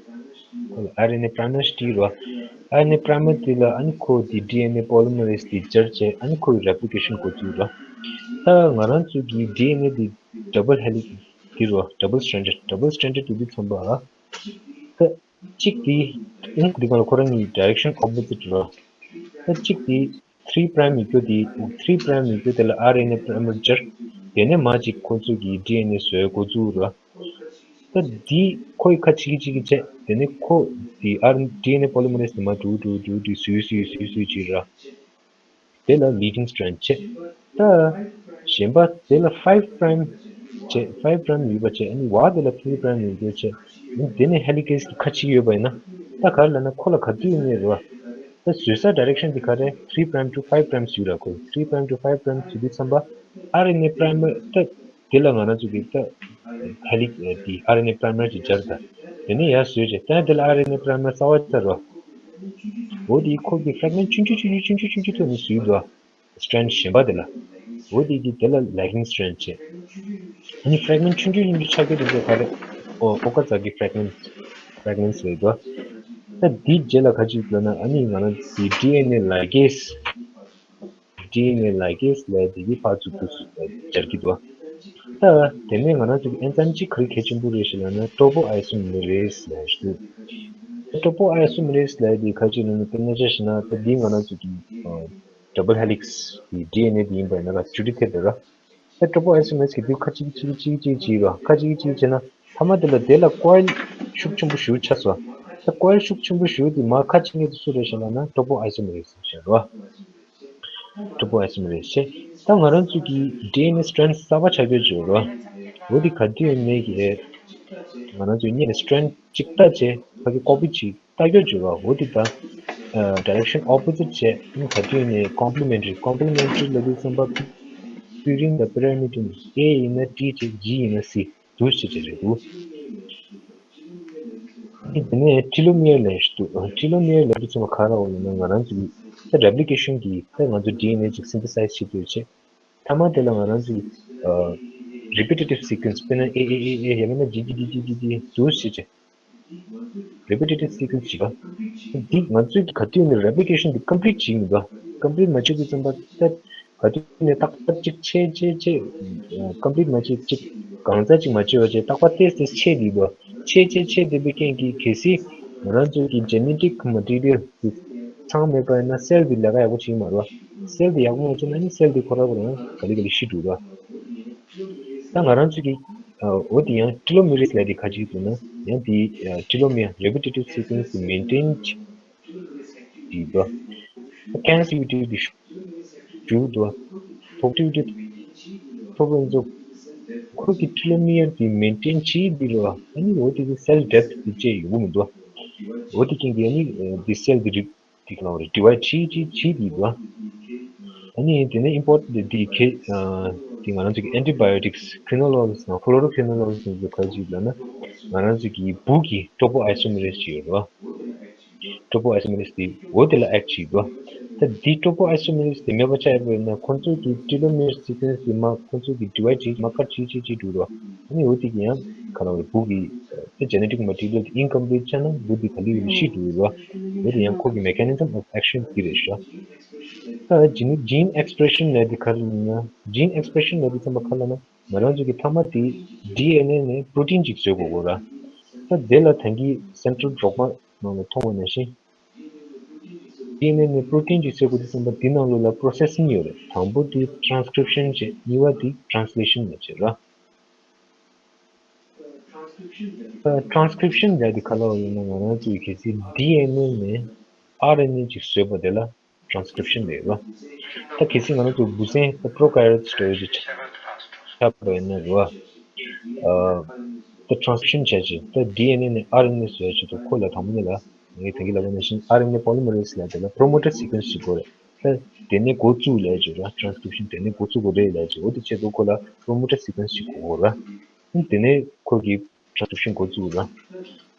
ཁོ་ལ་ཨར་ཨེན་ཨེ་པ་རའི་མེ་རི་ཞིག་བྲིས་རེད་བ། ཨར་ཨེན་ཨེ་པ་རའི་མེ་རི་དེ་ལ་ཨ་ནི་ཁོ་དེ་ཌི་ཨེན་ཨེ་པོ་ལི་མ་རེ་སི་དེ་སྦྱར་བྱས་ཨ་ནི་ཁོ་གི་རེབ་ལི་ཀེ་ཤན་འགོ་བཙུགས་རེད་བ། ད་ང་རང་ཚོ་གི་ཌི་ཨེན་ཨེ་དེ་ཌ་བལ་ཧེ་ལི་ཀ་སི་དེ་རེད་བ། ཌ་བལ་སི་ཊེན་ཌར་ཌ་བལ་སི་ཊེན་ཌར་དེ་དུས་ཙམ་པ། ད་གཅིག་དེ་ཨིན་འདི་ག་ལ་ཁོ་རང་གཉིས་ཌའི་རེག་ཤན་ཨོ་པོ་ཟིཊ་རེད། ད་གཅིག་དེ་ཐི་རི་པ་རའིམ་ཡོད་རྒྱུ་དེ་ཐི་རི་པ་རའིམ་ཡོད་རྒྱུ་དེ་ལ་ཨར་ཨེན་ཨེ་པ་རའི་མེ་རི་སྦྱར། དེ་ནས་མར་ཅིག་ཁོ་ཚོ་གི་ཌི་ཨེན་ཨེ་བཟོས་འགོ་བཙུགས་རེད། ད་དེ་ཁོ་ཡི་ཁ་གཅིག་གིས་གཅིག་གིས་བྱས། དེ་ནས་ཁོ་དེ་ཨར་ཌི་ཨེན་ཨེ་པོ་ལི་མ་རེ་སི་དེ་མར་འགྲོ་འགྲོ་འགྲོ་འགྲོ་བཟོས་བཟོས་བཟོས་བཟོས་བྱས་རེད། དེ་ལ་ལི་ཌིང་སི་ཊེ་རེནཌ་བྱས། ད་གཞན་པ་དེ་ལ་ཕའིབ་པ་རའིམ་བྱས། ཕའིབ་པ་རའིམ་ཡོད་པ་བྱས། ཨ་ནི་བ་དེ་ལ་ཐི་རི་པ་རའིམ་ཡོད་རྒྱུ་བྱས། དེ་ནས་ཧེ་ལི་ཀེ་སི་གི་ཁ་གཅིག་ཡོད་པ་ཡིན་ན། ད་ག་རེ་ལབ་ན་ཁོ་ལ་ག་དུས་ཡིན་ནའི་རེད་བ། ད་བཟོས་ས་ཌའི་རེག་ཤན་དེ་ག་རེ། ཐི་རི་པ་རའིམ་ཊུ་ཕའིབ་པ་རའིམ་བཟོས་ར། ཁོ་ཐི་རི་པ་རའིམ་ཊུ་ཕའིབ་པ་རའིམ་བཟོས་དུས་ཙམ་པ་ཨར་ཨེན་ཨེ་པ་རའི་མ་རི་ད། དེ་ལ་ང་རང་ཚོ་གིས་ད་ཧེ་ལི་ཀ་དེ་ཨར་ཨེན་ཨེ་པ་རའི་མ་རི་ཅིག་སྦྱར་ད། དེ་ནས་ཡར་བཟོས་བྱས། ད་དེ་ལ་ཨར་ཨེན་ཨེ་པ་རའི་མ་རི་གསར་པ་ཅིག་བཙུགས་ར། འོ་དེ་ཁོ་གི་ཕ་རེག་མེན་ཊི་ཆུང་ཆུང་ཆུང་ཆུང་ཆུང་ཆུང་ཐོག་ནས་བཟོས་འདུག་ཨ། སི་ཊེ་རེནཌ་གཞན་པ་དེ་ལ། འོ་དེ་གིས་དེ་ལ་ལེ་གིང་སི་ཊེ་རེནཌ་བྱས། ཨ་ནི་ཕ་རེག་མེན་ཊི་ཆུང་ཆུང་ཆུང་ཆུང་ཆགས་རྒྱུ་དེ་ཚོ་ག་རེ། ཨོ་ཨོ་ཀ་ཙ་གི་ཕ་རེག་མེན་ཊི་ཕ་རེག་མེན་ཊི་ཟེར་འདུག་ཨ། ད་དེའི་རྗེས་ལ་ག་ཅིག་འདུག་ན། ཨ་ནི་ང་རང་ཚོའི་ཌི་ཨེན་ཨེ་ལའི་གེ་སི། ཌི་ཨེན་ཨེ་ལའི་གེ་སི་ལབ་དེ་གིས་ཕར་ཚུར་ཚུར་སྦྱར་གྱི་འདུག་ཨ། ད་དེ་ནས་ང་རང་ཚོ་གི་ཨེན་ཛའིམ་གཅིག་ག་རེ་གལ་ཆེན་པོ་རེད་ཟེར་ལབ་ན་ཊོ་པོ་ཨའི་སོ་མེ་རེ་སི་ལབ་ཞིག་འདུག་ཊོ་པོ་ཨའི་སོ་མེ་རེ་སི་ལབ་དེ་ག་ཅིག་ལབ་ན། དཔེར་ན་ཆ་བཞག་ན་ད་འདི་ང་རང་ཚོ་གི་ཨ་ཌ་བལ་ཧེ་ལི་ཀ་སི་གི་ཌི་ཨེན་ཨེ་དེ་ཡིན་པ་ཡིན་ན་ད་ཇུ་ཌི་ཐེབས་རེད་ར། ད་ཊོ་པོ་ཨའི་སོ་མེ་རེ་སི་གི་དུས་ཁ་གཅིག་གཅིག་གཅིག་གཅིག་བྱེད་ར། ཁ་གཅིག་གཅིག་བྱས་ན་མཐའ་མ་དེ་ལ་དེ་ལ་ཀོ་ཡལ་ཤུགས་ཆེན་པོ་ཞེ་པོ་ཆགས་སོང་། ད་ཀོ་ཡལ་ཤུགས་ཆེན་པོ་ཞེ་པོ་དེ་མར་ཁ་གཅིག་ནས་དེ་སུ་རེད་ཟེར་ལབ་ན་ཊོ་པོ་ཨའི་སོ་མེ་རེ་སི་ཟེར་ར། ཊོ་པོ་ཨའི་སོ་མེ་རེ་སི་བྱས། ད་ང་རང་ཚོ་གི་ཌི་ཨེན་ཨེ་སི་ཊེ་རེནཌ་གསར་པ་ཆགས་རྒྱུ་བྱུང་ར། འོ་དེ་ག་དུས་ཡིན་ནའི་གི་ང་རང་ཚོའི་སྔོན་ནས་སི་ཊེ་རེནཌ་གཅིག་ལྟ་བྱས། ཕ་གི་ཀོ་པི་གཅིག་ལྟ་རྒྱུ་བྱུང་ར། འོ་དེ་ད་ཨ་ཌའི་རེག་ཤན་ཨོ་པོ་ཟིཊ་བྱས། ཨ་ནི་ག་དུས་ཡིན་ནའི་ཀོམ་པི་ལི་མེན་ཊ་རི། ཀོམ་པི་ལི་མེན་ཊ་རི་ལབ་དུས་ཙམ་པ་པི་རིམ་དང་པི་ར་མིཌ་ཨེ་ཡིན་ན་ཊི་བྱས། ཇི་ཡིན་ན་སི། འདུག་སེ་བྱས་རེད་འདུག་ཨ་ནི་དེ་ནས་ཊི་ལོ་མི་ཡར་ལབ་ཞིག་འདུག་ཊི་ལོ་མི་ཡར་ལབ་དུས་ཙམ་པ་ག་རེ་ལབ་ན། ང་རང་ཚོ་གི་ད་རེབ་ལི་ཀེ་ཤན་གྱི་ད་ང་ཚོ་ཌི་ཨེན་ཨེ་ཅིག་སིན་ཐེ་སའི་ཛི་བྱེད་དུས་བྱས། མཐའ་མ་དེ་ལ་ང་རང་ཚོ་གི་ཨ་རི་པི་ཊི་ཊིབ་སི་ཀུ་ཨེན་སི། དཔེར་ན་ཨེ་ཨེ་ཨེ་ཨེ་ཡང་མིན་ན་ཇི་ཇི་ཇི་ཇི་འདུག་སེ་བྱས། རེ་པི་ཊི་ཊིབ་སི་ཀུ་ཨེན་སི་བྱེད་པ། འདི་ང་ཚོས་ཀྱི་ག་དུས་ནས་རེབ་ལི་ཀེ་ཤན་འདི་ཀམ་པི་ལིཊ་བྱེད་མི་འདུག་ཀམ་པི་ལིཊ་མ་བྱེད་དུས་ཙམ་པ་ད་ག་དུས་ནས་རྟག་པར་གཅིག་ཆད་ཆད་ཆད། ཀམ་པི་ལིཊ་མ་བྱེད་གཅིག་གང་ཟག་གཅིག་མ་བྱེད་པ་བྱས་རྟག་པར་ཏོག་ཙམ་ཆད་བསྡད་འདུག་ཆད་ཆད་ཆད་བསྡད་པའི་རྐྱེན་གྱིས་གལ་སྲིད་ང་རང་ཚོ་གི་ཇེ་ནེ་ཊིག་མ་ཊི་རི་ཡལ་འདི་ཚང་མེད་པ་ཡིན་ན་སེལ་འདི་ལས་ཀ་ཡག་པོ་བྱེད་ཀྱི་མ་རེད་བ། སེལ་འདི་ཡག་པོ་མ་བྱས་ན་ནི་སེལ་འདི་ཁོ་རང་ཁོ་རང་ག་ལེ་ག་ལེ་ཤི་འགྲོ་རེད་བ། ད་ང་རང་ཚོ་གི་འོ་དེ་ཡང་ཊི་ལོ་མི་ཡར་ལབ་དེ་ག་ཅིག་འདུག་ན། ཡང་དེ་ཊི་ལོ་མི་ཡར་རེ་པི་ཊི་ཊིབ་སི་ཀུ་ཨེན་སི་དེ་མེན་ཊེན་བྱེད་དེ་འདུག་ད་ཀན་སི་ཊི་བི་ཊི་དེ་ཞུ་འདུག་ཕྲོ་ཌག་ཊི་བི་ཊི་མཐོ་པོ་ཡིན་ཙང་ཁོ་གི་ཊི་ལོ་མི་ཡར་དེ་མེན་ཊེན་བྱེད་དེ་རེད་བ། ཨ་ནི་འོ་དེ་གི་སེལ་ཌེ་ཐི་དེ་བཅས་ཡོང་གི་མི་འདུག་འོ་དེ་རྐྱེན་གྱིས་ཨ་ནི་དེ་སེལ་དེ་རིགས་དེ་ག་ལ་བ་རེད། ཌི་ཝའི་ཌི་བྱེད་བྱེད་བྱེད་དེ་འདུག་ཨ་ནི་དེ་ནས་ཨིམ་པོར་ཊེན་ཊི་དེ་གལ་དེ་ང་རང་ཚོ་གི་ཨེན་ཊི་བྷའོ་ཊིག་སི་ཁི་ནོ་ལོ་ཇི་སི་དང་ཕུ་ལོ་རོ་ཁི་ནོ་ལོ་ཇི་སི་དེ་ཚོ་ག་རེ་བྱེད་ལབ་ན། ང་རང་ཚོ་གི་འབུ་གི་ཊོ་པོ་ཨའི་སོ་མེ་རེ་སི་ཅིག་ཡོད་རེད་བ། ཊོ་པོ་ཨའི་སོ་མེ་རེ་སི་དེ་འོ་དེ་ལ་ཨེག་ཊི་བྱེད་དེ་འདུག་ད་དེ་ཊོ་པོ་ཨའི་སོ་མེ་རེ་སི་དེ་མེད་པ་ཆགས་ཡོད་པ་ཡིན་ན་ཁོང་ཚོ་གི་ཊི་ལོ་མི་ཡར་སི་ཀུ་ཨེན་སི་དེ་མར་ཁོང་ཚོ་གི་ཌི་ཝའི་ཌི་བྱེད་མར་ཀཊ་བྱེད་བྱེད་བྱེད་འགྲོ་རེད་བ། ཨ་ནི་འོ་དེ་གི་ཡང་ག་ལ་བ་རེད། འབུ་གི་ད་ཇེ་ནེ་ཊིག་མ་ཊི་རི་ཡལ་དེ་ཨིན་ཀམ་པི་ལིཊ་ཆགས་ན་འབུ་དེ་ག་ལེ་ག་ལེ་ཤི་འགྲོ་རེད་བ། འོ་དེ་ཡང་ཁོ་གི་མེ་ཁ་ནི་ཛམ་ཨོཕ་ཨེག་ཤན་དེ་རེད་ཤག་ད་ཇི་ནི་ཇིན་ཨེག་སི་པི་རེ་ཤན་ལབ་དེ་ག་རེ་ལབ་ན། ཇིན་ཨེག་སི་པི་རེ་ཤན་ལབ་དེ་ཚང་མ་ག་རེ་ལབ་ན། ང་རང་ཚོ་གི་མཐའ་མ་དེ་ཌི་ཨེན་ཨེ་ནས་པྲོ་ཊིན་ཅིག་བཟོ་དགོས་དགོས་ར། ད་དེ་ལ་ད་གིན་སེན་ཊྲལ་ཌོག་མ་ནང་ལ་མཐོང་བ་ནང་བཞིན། ཌི་ཨེན་ཨེ་ནས་པྲོ་ཊིན་ཅིག་བཟོ་དགོས་དུས་ཙམ་པ་དེ་ནང་ལོགས་ལ་པྲོ་སེ་སིང་ཡོད་རེད། དང་པོ་དེ་ཊྲན་སི་ཀི་རིབ་ཤན་བྱས། གཉིས་པ་དེ་ཊྲན་སི་ལེ་ཤན་ལབ་བྱས་ར། ཊྲན་སི་ཀི་རིབ་ཤན་ལབ་དེ་ག་ལ་བ་ཡིན་ན། ང་རང་ཚོ་གི་གལ་སྲིད་ཌི་ཨེན་ཨེ་ནས་ཨར་ཨེན་ཨེ་ཅིག་བཟོས་པ་དེ་ལ་ཊྲན་སི་ཀི་རིབ་ཤན་ལབ་ཡོད་ར། ད་གལ་སྲིད་ང་རང་ཚོ་འབུ་སྲིན་ད་པྲོ་ཀ་རི་ཡོ་ཊི་སི་འདྲ་བོ་ཅིག་ཆགས་པ་ཡིན་ན་རེད་བ། ཨ་ད་ཊྲན་སི་ཀི་རིབ་ཤན་བྱས་བྱས་ད་ཌི་ཨེན་ཨེ་ནས་ཨར་ཨེན་ཨེ་བཟོ་ཡ་ཆེད་དུ་ཁོ་ལ་དང་པོ་ཉིད་ལ་ངས་ད་གིན་ལབ་པ་ནང་བཞིན་ཨར་ཨེན་ཨེ་པོ་ལི་མ་རེ་སི་ལབ་དེ་ལ་པྲོ་མོ་ཊར་སི་ཀུ་ཨེན་སི་ཞིག་དགོས་རེད། ད་དེ་ནས་འགོ་བཙུགས་ལབ་ཡ་ཅིག་ར། ཊྲན་སི་ཀི་རིབ་ཤན་དེ་ནས་འགོ་བཙུགས་དགོས་རེད་ལབ་ཡ་ཅིག་འོ་དེ་ཆེད་དུ་ཁོ་ལ་པྲོ་མོ་ཊར་སི་ཀུ་ཨེན་སི་ཞིག་དགོས་ར། དེ་ནས་ཁོ་གི་ཊྲན་སི་ཀི་རིབ་ཤན་འགོ་བཙུགས་ར།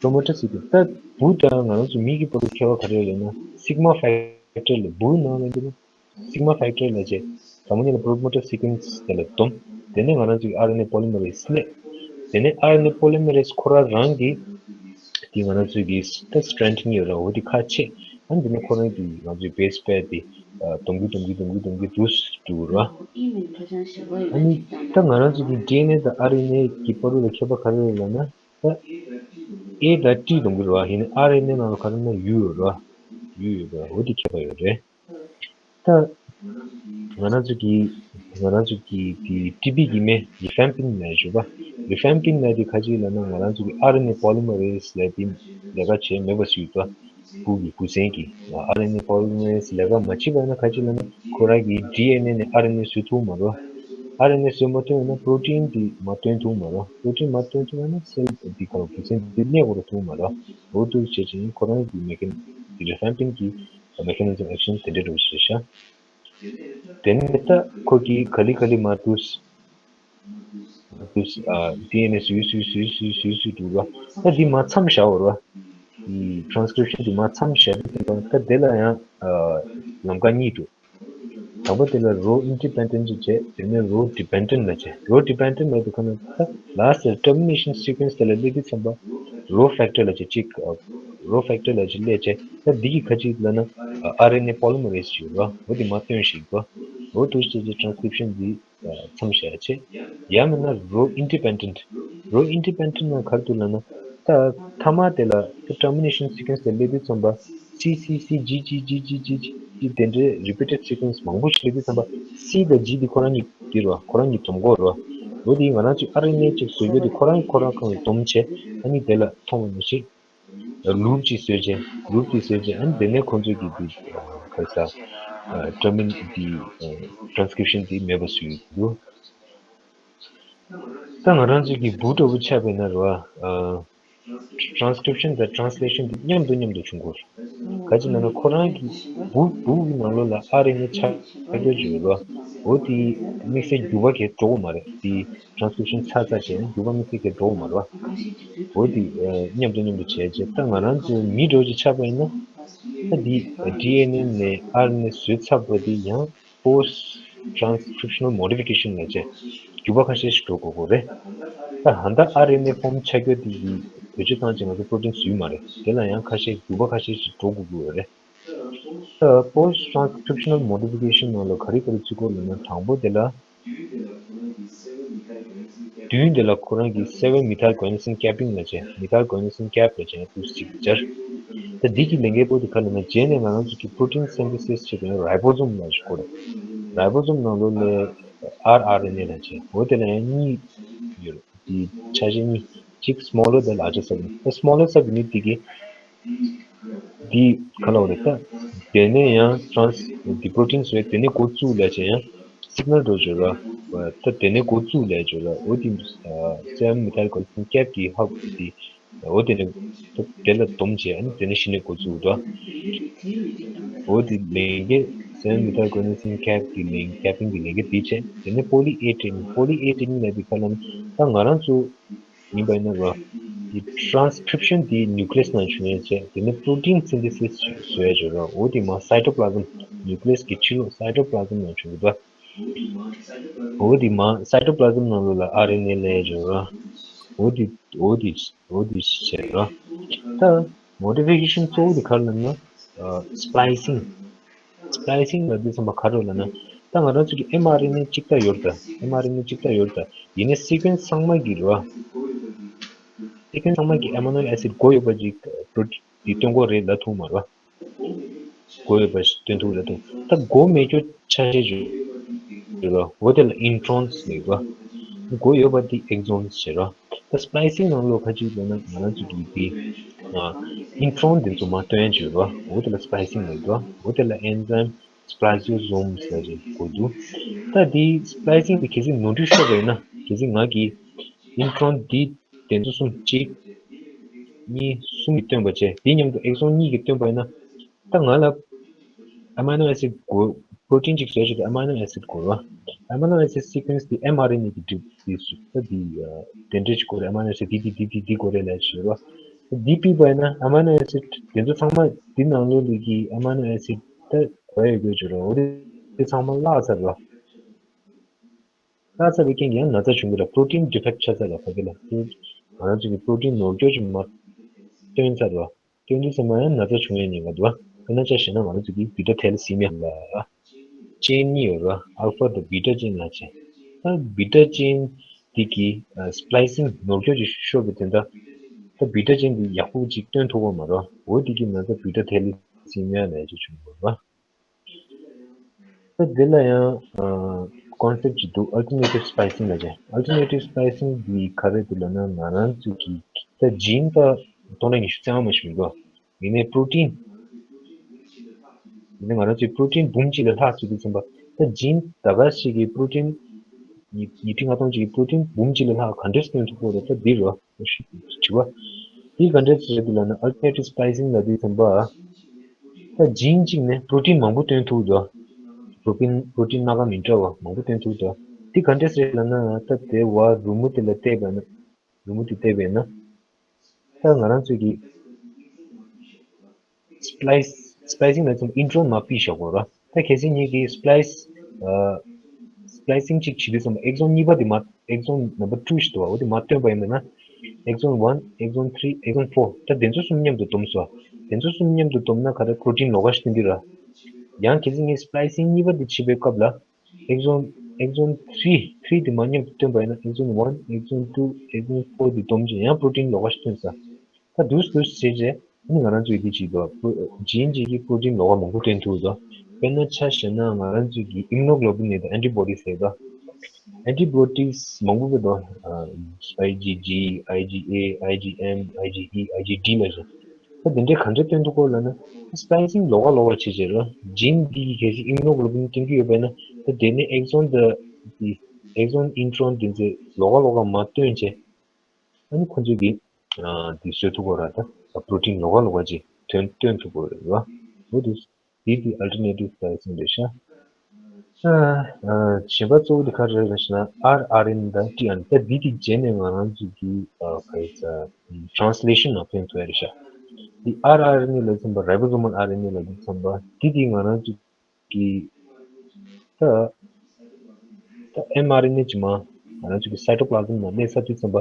promoter sequence ད་བུ་དང་ང་རང་ཚོ་མི་གི་བར་དུ་ཁྱད་པར་ག་རེ་ཡོད་ལབ་ན། sigma factor ལ་བུ་ནང་ལ་འདི་ན་sigma factor ལ་བྱས། དང་པོ་ཉིད་ལ་promoter sequence དེ་ལ་སྡོམ། དེ་ནས་ང་རང་ཚོ་གི་RNA polymerase སླེབས། དེ་ནས་RNA polymerase ཁོ་རང་རང་གི་དེ་ང་རང་ཚོ་གི་ད་stranding ཡོད་ར། འོ་དེ་ཁ་ཕྱེ། ཨ་ནི་དེ་ནས་ཁོ་རང་གི་ང་ཚོའི་base pair དེ་སྡོམ་གི་སྡོམ་གི་སྡོམ་གི་སྡོམ་གི་འདུག་འགྲོ་ར། ཨ་ནི་ད་ང་རང་ཚོ་གི་DNA་དང་RNA གི་བར་དུ་ལ་ཁྱད་པར་ག་རེ་ཡོད་ལབ་ན། ད་A དང་T སྡོམ་གི་རེད་བ། ཡིན་ནའི་RNA ནང་ལ་ག་རེ་ན་U ཡོད་རེད་བ། U ཡོད་རེད་བ། འོ་དེ་ཁྱད་པར་ཡོད་རེད། ད་ང་རང་ཚོ་གི་ང་རང་ཚོ་གི་དེ་TB གི་སྨན་rifampin ལབ་ཡོད་པ། Rifampin ལབ་དེ་ག་ཅིག་ལབ་ན། ང་རང་ཚོ་གི་RNA polymerase ལབ་དེ་ལས་ཀ་བྱེད་མེད་པ་བཟོས་ཡོད་པ། བུ་གི་བུ་སྲིན་གྱི་RNA polymerase ལས་ཀ་མ་བྱེད་པ་ན་ག་ཅིག་ལབ་ན། ཁོ་རང་གི་DNA ནས་RNA བཟོ་ཐུབ་མ་རེད། RNA བཟོ་མ་ཐུབ་ན་protein དེ་མ་བཏོན་ཐུབ་མ་རེད། protein མ་བཏོན་ཐུབ་ན་cell དེ་ག་བུ་སྲིན་དེ་གནས་སྐོར་ཐུབ་མ་རེད། འོ་འདུག་བྱས་ཙང་ཁོ་རང་གི་མེ་ཁེ་རི་ཕན་པིན་གྱི་མེ་ཁེ་ནི་ཛམ་ཨེག་ཤན་དེ་འདྲ་འདྲ་བོ་ཞིག་རེད་ཤག་དེ་ནས་ད་ཁོ་གིས་ག་ལེ་ག་ལེ་མར་འདུག་འདུག་ཨ་DNA བཟོས་བཟོས་བཟོས་བཟོས་བཟོས་བཟོས་འདུག་ར། ད་འདི་མར་མཚམས་བཞག་པ་ར། ཨི་transcription འདི་མར་མཚམས་བཞག་དུས་ཙམ་པ་ད་དེ་ལ་ཡང་ཨ་ལམ་ཁ་གཉིས་འདུག་དང་པོ་དེ་ལ་row independent ཅིག་བྱས། དེ་ནས་row dependent ལ་བྱས། row dependent ལ་དུས་ཁ་ན་ད་last termination sequence དེ་ལ་སླེབས་དུས་ཙམ་པ་row factor ལ་བྱས་གཅིག row factor ལ་བྱས་སླེབས་བྱས། ད་འདི་གི་ཁ་ཅིག་ལབ་ན་RNA polymerase ཞིག་ཡོད་ར། འོ་དེ་མར་བཏོན་ཞིག་གོ། འོ་འདུག་བྱས་ཀྱི་transcription འདི་མཚམས་བཞག་བྱས། ཡང་མིན་ན་row independent row independent ལ་ག་རེ་འདུག་ལབ་ན། ད་མཐའ་མ་དེ་ལ་ད་termination sequence དེ་སླེབས་དུས་ཙམ་པ་C C C G G G G G G དེ་འདྲའི་repeated sequence མང་པོ་ཞིག་སླེབས་དུས་ཙམ་པ་C དང་G དེ་ཁོ་རང་གཉིས་དེ་རེད་བ། ཁོ་རང་གཉིས་སྡོམ་དགོས་རེད་བ། འོ་དེ་ང་རང་ཚོས་RNA གཅིག་བཟོ་རྒྱུ་དེ་ཁོ་རང་ཁོ་རང་གང་ལ་སྡོམ་བྱས། ཨ་ནི་དེ་ལ་མཐོང་བ་ནང་བཞིན་loop གཅིག་བཟོས་བྱས། loop གཅིག་བཟོས་བྱས། ཨ་ནི་དེ་ནས་ཁོང་ཚོས་ཀྱི་དེ་ག་རེ་ཟ་termin དེ་transcription དེ་མེད་པ་བཟོས་ཡོད་འདུག་ད་ང་རང་ཚོ་གི་བུ་འདྲ་བོ་ཆགས་པ་ཡིན་ན་རེད་བ། ཨ་transcription དང་translation དེ་མཉམ་དུ་མཉམ་དུ་བྱུང་དགོས། ག་ཅི་ལབ་ན་ཁོ་རང་གི་བུ་བུ་གི་ནང་ལོགས་ལ་RNA ཆགས་རྒྱུ་ཅིག་ཡོད་རེད་བ། འོ་དེ་དམིགས་བསལ་འགྱུར་བ་གང་ཡང་འགྲོ་གི་མ་རེད། དེ་transcription ཚར་ཚར་བྱས་ན་འགྱུར་བ་དམིགས་བསལ་གང་ཡང་འགྲོ་གི་མ་རེད་བ། འོ་དེ་མཉམ་དུ་མཉམ་དུ་བྱས་བྱས། ད་ང་རང་ཚོ་མི་འདྲ་བོ་ཅིག་ཆགས་པ་ཡིན་ན། ད་དེ་DNA ནས་RNA བཟོས་ཚར་བ་དེ་ཡང་post transcriptional modification ལབ་བྱས། འགྱུར་བ་ཁ་ཤས་ཤིག་འགྲོ་དགོས་ཀྱི་རེད། ད་ཧ་ད་RNA form ཆགས་རྒྱུ་དེ་གི་བེད་སྤྱོད་བཏང་བྱས་ང་ཚོ་protein བཟོས་མ་རེད། དེ་ལ་ཡང་ཁ་ཤས་འགྱུར་བ་ཁ་ཤས་ཤིག་འགྲོ་དགོས་ཀྱི་ཡོད་རེད། ད་post transcriptional modification ནང་ལ་ག་རེ་ག་རེ་བརྩི་དགོས་ལབ་ན། དང་པོ་དེ་ལ་མདུན་དེ་ལ་ཁོ་རང་གི་seven methyl guanosine capping ལབ་བྱས། methyl guanosine cap ལབ་བྱས་ང་ཚོས་ཅིག་སྦྱར། ད་འདི་གི་ལས་འགན་པོ་དེ་ག་ལབ་ན། རྗེས་ནས་ང་རང་ཚོ་གི་protein synthesis བྱེད་པའི་ribosome ལ་ཞིག་དགོས་རེད། ribosome ནང་ལོགས་ལ་rRNA ལབ་བྱས། འོ་དེ་ལ་ཡང་གཉིས་ཡོད་རེད། དེ་ཆ་ཤས་གཉིས། གཅིག་smaller དང་larger subunit། ད་smaller subunit དེ་གི་འདི་ག་ལབ་དགོས་རེད། ད་དེ་ནས་ཡང་trans དེ་protein བཟོས། དེ་ནས་འགོ་བཙུགས་ལབ་བྱས་ཡང་signal འགྲོ་བརྗོད་ར། ད་དེ་ནས་འགོ་བཙུགས་ལབ་བརྗོད་ར། འོ་དེ་seven methyl guanosine cap གི་ཧབ་དེ། འོ་དེ་ནས་ད་དེ་ལ་སྡོམ་བྱས། ཨ་ནི་དེ་ནས་གཞི་ནས་འགོ་བཙུགས་འདུག་འོ་དེ་ལས་འགན་seven methyl guanosine cap གི་ལས་capping གི་ལས་འགན་དེ་བྱས། དེ་ནས་poly A training poly A training ལབ་དེ་ག་ལབ་ན། ད་ང་རང་ཚོ་ཡིན་པ་ཡིན་ན་ར། དེ་transcription དེ་nucleus ནང་བྱུང་ཡས་བྱས། དེ་ནས་protein synthesis བཟོ་ཡས་བྱས་ར། འོ་དེ་མར་cytoplasm nucleus གི་ཕྱི་ལོགས་cytoplasm ནང་བྱུང་གི་འདུག་འོ་དེ་མར་cytoplasm ནང་ལོགས་ལ་RNA སླེབས་ཡས་བྱས་ར། འོ་དེ་འོ་དེ་འོ་དེ་བྱས་ར། ད་modification གཙོ་བོ་དེ་ག་རེ་ལབ་ན། splicing splicing ལབ་དུས་ཙམ་པ་ག་རེ་ལབ་ན། ད་ང་རང་ཚོ་གི་mRNA གཅིག་ལྟ་ཡོད་རེད་ད། mRNA གཅིག་ལྟ་ཡོད་རེད་ད། ཡིན་ནའི་sequence ཚང་མ་གི་རེད་བ། sequence ཚང་མ་གི་amino acid མགོ་ཡོད་པ་ཅིག་protein དེ་སྟོན་དགོས་རེད་ལབ་ཐུབ་མ་རེད་བ། མགོ་ཡོད་པ་ཞིག་སྟོན་ཐུབ་རེད་ཐུབ། ད་མགོ་མེད་རྒྱུ་ཆ་ཤས་ཅིག་ཡོད་རེད་བ། འོ་དེ་ལ་introns ལབ་ཡོད་རེད་བ། མགོ་ཡོད་པ་དེ་exons ཟེར་ར། ད་splicing ནང་ལོགས་ཁ་ཅིག་ལབ་ན་ང་རང་ཚོ་གི་དེ་ཨ་intron དེ་ཚོ་མར་སྟོན་ཡས་ཅིག་ཡོད་རེད་བ། འོ་དེ་ལ་splicing ལབ་ཡོད་རེད་བ། འོ་དེ་ལ་enzyme spliceosomes ཟེར་གྱི་གོ་འདུག་ད་དེ་splicing དེ་གལ་སྲིད་ནོར་འཁྲུལ་ཤོར་བ་ཡིན་ན། གལ་སྲིད་ང་གིས་intron འདི་དེ་ཚོ་གསུམ་གཅིག་གཉིས་གསུམ་གྱིས་སྟོན་པ་བྱས། དེའི་མཉམ་དུ་exon གཉིས་ཀྱིས་སྟོན་པ་ཡིན་ན། ད་ང་ལ་amino acid དགོས། protein གཅིག་བཟོ་ཆེད་དུ་amino acid དགོས་རེད་བ། amino acid sequence དེ་mRNA གིས་སྒྲིག་དེ་སུ་ད་དེ་དེ་འདྲ་ཞིག་དགོས་རེད། amino acid དེ་དེ་དེ་དེ་དེ་དགོས་རེད་ལབ་ཞུ་རོགས། འདི་ཕུད་པ་ཡིན་ན་amino acid དེ་ཚོ་ཚང་མ་འདི་ནང་ལོགས་ལ་གི་amino acid ད་ག་ཡོད་དགོས་བྱུང་རོ། འོ་དེ་ཚང་མ་བརླག་ཚར་རོ། བརླག་ཚར་བའི་རྐྱེན་གྱིས་ཡང་ན་ཚ་བྱུང་གི་ར། protein defect ཆགས་ཚར་ར། ཕ་གི་ལ་ང་རང་ཚོ་གི་protein་ནོར་སྐྱོན་ཅིག་མ་བཏོན་ཚར་རོ། སྐྱོན་དུས་ཙམ་པ་ཡང་ན་ཚ་བྱུང་ཡས་ཉེན་ཁ་འདུག་བ། དཔེར་ན་ཆ་བཞག་ན་ང་རང་ཚོ་གི་beta thalassemia ལ་chain གཉིས་ཡོད་ར། alpha དང་beta chain ལ་chain། ད་beta chain དེ་གི་splicing ནོར་སྐྱོན་ཅིག་ཤོར་བའི་དོན་དག་ད་beta chain དེ་ཡག་པོ་ཅིག་བཏོན་ཐུབ་ཀྱི་མ་རེད། འོ་དེ་གི་ན་ཚ་beta thalassemia ལབ་ཅིག་བྱུང་ཡོད་ར། ད་དེ་ལ་ཡང་ཨ་concept ཅིག་འདུག alternative splicing ལབ་ཅིག། Alternative splicing འདི་ག་རེ་འདུག་ལབ་ན་ང་རང་ཚོ་གི་ད་gene ད་སྟོང་ཕྲག་ཉི་ཤུ་རྩ་ལྔ་མ་ཞིག་མི་འདུག་ཡིན་ནའི་protein ཡིན་ནའི་ང་རང་ཚོའི་protein འབུམ་གཅིག་ལས་ལྷག་ཟེར་དུས་ཙམ་པ་ད་gene ད་ག་ཞིག་གི་protein ཉིས་ཉིས་ཁྲི་ལྔ་སྟོང་གཅིག་གི་protein འབུམ་གཅིག་ལས་ལྷག་ག་འདྲས་སྟོན་ཐུབ་ཀྱི་རེད། ད་འདི་རོ། དྲི་བ། འདི་ག་འདྲས་རེད་འདུག་ལབ་ན་alternative splicing ལབ་དུས་ཙམ་པ། ད་gene གཅིག་ནས་protein མང་པོ་སྟོན་ཐུབ་འདུག protein protein སྣ་ཁ་མི་འདྲ་བ་མང་པོ་སྟོན་ཐུབ་འདུག་འདི་ག་འདྲས་རེད་ལབ་ན་ད་དེ་བ་རི་མོ་དེ་ལ་བལྟས་པ་ན་རི་མོ་དེ་བལྟས་པས་ན་ད་ང་རང་ཚོས་ཀྱི་splice splicing ལ་ཙམ་intron མ་ཕུད་བཞག་གོ་ར། ད་གལ་སྲིད་ངེད་ཀྱིས་splice ཨ་splicing གཅིག་བྱེད་དུས་ཙམ་པ་exon གཉིས་པ་དེ་མ་exon number two ཞིག་འདུག་བ། འོ་དེ་མ་བཏོན་པ་ཡིན་པ་ན་exon one exon three exon four ད་དེ་ཚོ་གསུམ་མཉམ་དུ་བསྡོམས་སོ། དེ་ཚོ་གསུམ་མཉམ་དུ་བསྡོམས་ན་ག་རེ་protein ལོགས་ཀ་ཞིག་སྟོན་གྱི་ར། ཡང་གལ་སྲིད་ངས་splicing གཉིས་པ་དེ་བྱེད་པའི་སྐབས་ལ་exon exon three three དེ་མ་མཉམ་དུ་བཏོན་པ་ཡིན་ན་exon one exon two exon four དེ་བསྡོམས་རྗེས་ཡང་protein ལོགས་ཀ་ཞིག་སྟོན་ས། ད་འདུག་འདུག་བྱས་རྗེས་ཨ་ནི་ང་རང་ཚོས་འདི་བྱེད་དོ། gene གཅིག་གིས་protein ལོགས་ཀ་མང་པོ་སྟོན་ཐུབ་དོ། དཔེར་ན་ཆ་བཞག་ན་ང་རང་ཚོས་ཀྱི་immunoglobulin ནས་antibodies ཟེར་དོ། antibodies མང་པོ་ཡོད་དོ། IgG IgA IgM IgE IgD ལ་བཞག་ད་དེ་འདྲའི་ག་འདྲ་སྟོན་ཐུབ་ཀྱི་ལབ་ན་splicing ལོགས་ཀ་ལོགས་ཀ་བྱས་རྗེས་ར། gene འདི་གིས་གལ་སྲིད་immunoglobulin སྟོན་གྱི་ཡོད་པ་ཡིན་ན་ད་དེ་ནས་exon དང་དེ་exon intron དེ་ཚོ་ལོགས་ཀ་ལོགས་ཀ་མ་སྟོན་བྱས། ཨ་ནི་ཁོ་ཚོས་ཀྱིས་ཨ་དེ་བཟོ་ཐུབ་ཀྱི་རེད། ད་protein ལོགས་ཀ་ལོགས་ཀ་ཅིག་ཐོན་སྟོན་ཐུབ་ཀྱི་རེད་བ། འོ་དེ་དེ་དེ་alternative splicing རེད་ཤག་ཨ་ཨ་གཞན་པ་གཙོ་བོ་དེ་ག་རེ་རེད་ཟེར་ན་rRNA དང་tRNA ད་འདི་དེ་རྗེས་ནས་ང་རང་ཚོས་ཀྱིས་ཨ་ག་རེ་ཟེར་translation ནང་ཕན་ཐོགས་ཡ་རེད་ཤག་དེ་rRNA ལབ་ཙམ་པ་ribosomal RNA ལབ་དུས་ཙམ་པ་དེ་དེ་ང་རང་ཚོས་ཀྱི་ད་ད་mRNA ཅིག་མ་ང་རང་ཚོ་གི་cytoplasm ནང་གནས་ཚར་དུས་ཙམ་པ་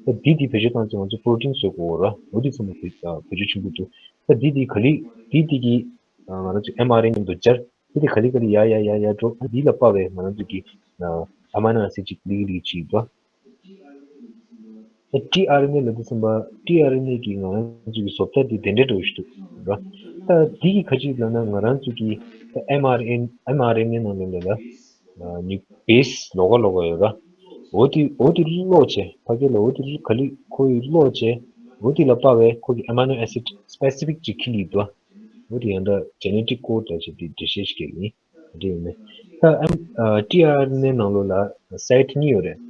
ད་འདི་འདི་བེད་སྤྱོད་བཏང་ཚེ་ང་ཚོ་protein བཟོ་དགོས་ར། འོ་དུས་ཙམ་པ་བེད་ཨ་བེད་སྤྱོད་ཆེན་པོ་འདུག་ད་འདི་འདི་ག་ལེ་འདི་འདི་གི་ཨ་ང་རང་ཚོ་mRNA མཉམ་དུ་སྦྱར། འདི་འདི་ག་ལེ་ག་ལེ་ཡར་ཡར་ཡར་ཡར་འགྲོ། ཨ་འདི་ལ་དཔག་པའི་ང་རང་ཚོ་གི་ཨ་amino acid ཅིག་ལི་ལི་ཅིག་འདུག་ད་tRNA ལབ་དུས་ཙམ་པ་tRNA གི་ང་རང་ཚོ་གི་བཟོ་ལྟ་དེ་དེ་འདྲའི་འདྲ་བོ་ཞིག་འདུག་ར། ད་འདི་གི་ཁ་ཅིག་ལབ་ན་ང་རང་ཚོ་གི་ད་mRNA mRNA ནང་ལ་ལ་ལ་ནི་base ལོགས་ཀ་ལོགས་ཀ་ཡོད་ར། འོ་དེ་འོ་དེ་ཀློག་བྱས་ཕ་གི་ལ་འོ་དེ་ག་ལེ་ཁོ་ཡི་ཀློག་བྱས་འོ་དེ་ལ་དཔག་པའི་ཁོ་གི་amino acid specific ཅིག་ཁྱེར་ཡོད་དོ། འོ་དེ་ཡང་ད་genetic code འདྲ་ཞིག་དེ་འགྲེལ་བཤད་ཞིག་རྒྱག་ཡིན། འགྲིག་ཡོད་མེད། ད་ཨམ་ཨ་tRNA ནང་ལོགས་ལ་site གཉིས་ཡོད་རེད།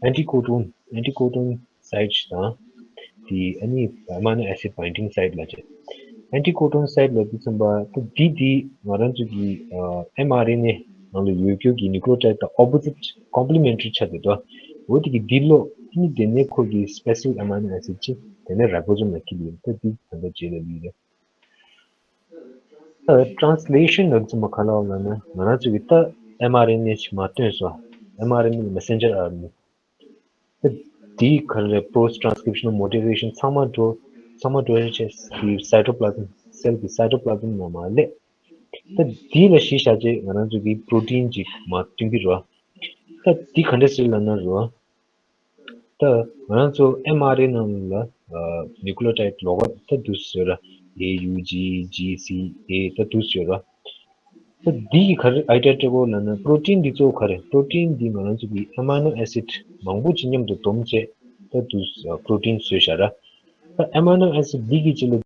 anticodon anticodon site དང་དེ་ཨ་ནི་amino acid binding site ལབ་བྱས། anticodon site ལབ་དུས་ཙམ་པ་ད་འདི་འདི་ང་རང་ཚོ་གི་ཨ་mRNA ནང་ལ་ཡོད་རྒྱུ་གི་nucleotide དང་opposite complementary ཆགས་འདུག་དོ། འོ་དེ་གི་འདི་ཀློག་ཨ་ནི་དེ་ནས་ཁོ་གི་specific amino acid ཅིག་དེ་ནས་ribosome ལ་འཁྱེར་ཡོད། ད་འདི་ད་ལྟ་རྗེས་ལ་ལུས་རེད། ད་translation ལབ་ཙམ་པ་ག་ལ་བ་ལབ་ན་ང་རང་ཚོ་གི་ད་mRNA ཞིག་མ་བཏོན་སོང་། mRNA messenger RNA ད་དེའི་ག་རེ་post transcriptional modification ཚང་མ་འགྲོ་ཚང་མ་འགྲོ་ཡ་ཆེ་གི་cytoplasm cell གི་cytoplasm ནང་མ་སླེབས། ད་དེ་ལ་གཞི་བཞག་རྗེས་ང་རང་ཚོ་གི་protein ཅིག་མ་བཏོན་གི་རེད། ད་དེ་ག་འདྲ་ཟེར་ལབ་ན་རེད། ད་ང་རང་ཚོ་mRNA ནང་ལ་ཨ་nucleotide ལོགས་ཀ་ད་འདུག་ཟེར་ར། A U G G C A ད་འདུག་ཟེར་ར། ད་འདི་གི་ག་རེ་ཨའི་ཌི་ཡ་སྤྲད་དགོས་ལབ་ན་protein འདི་གཙོ་བོ་ག་རེ་protein འདི་ང་རང་ཚོ་གི་amino acid མང་པོ་ཅིག་མཉམ་དུ་བསྡོམས་བྱས་ད་འདུག་protein བཟོས་བཞག་ར། ད་amino acid འདི་གི་ཆེད་ལ་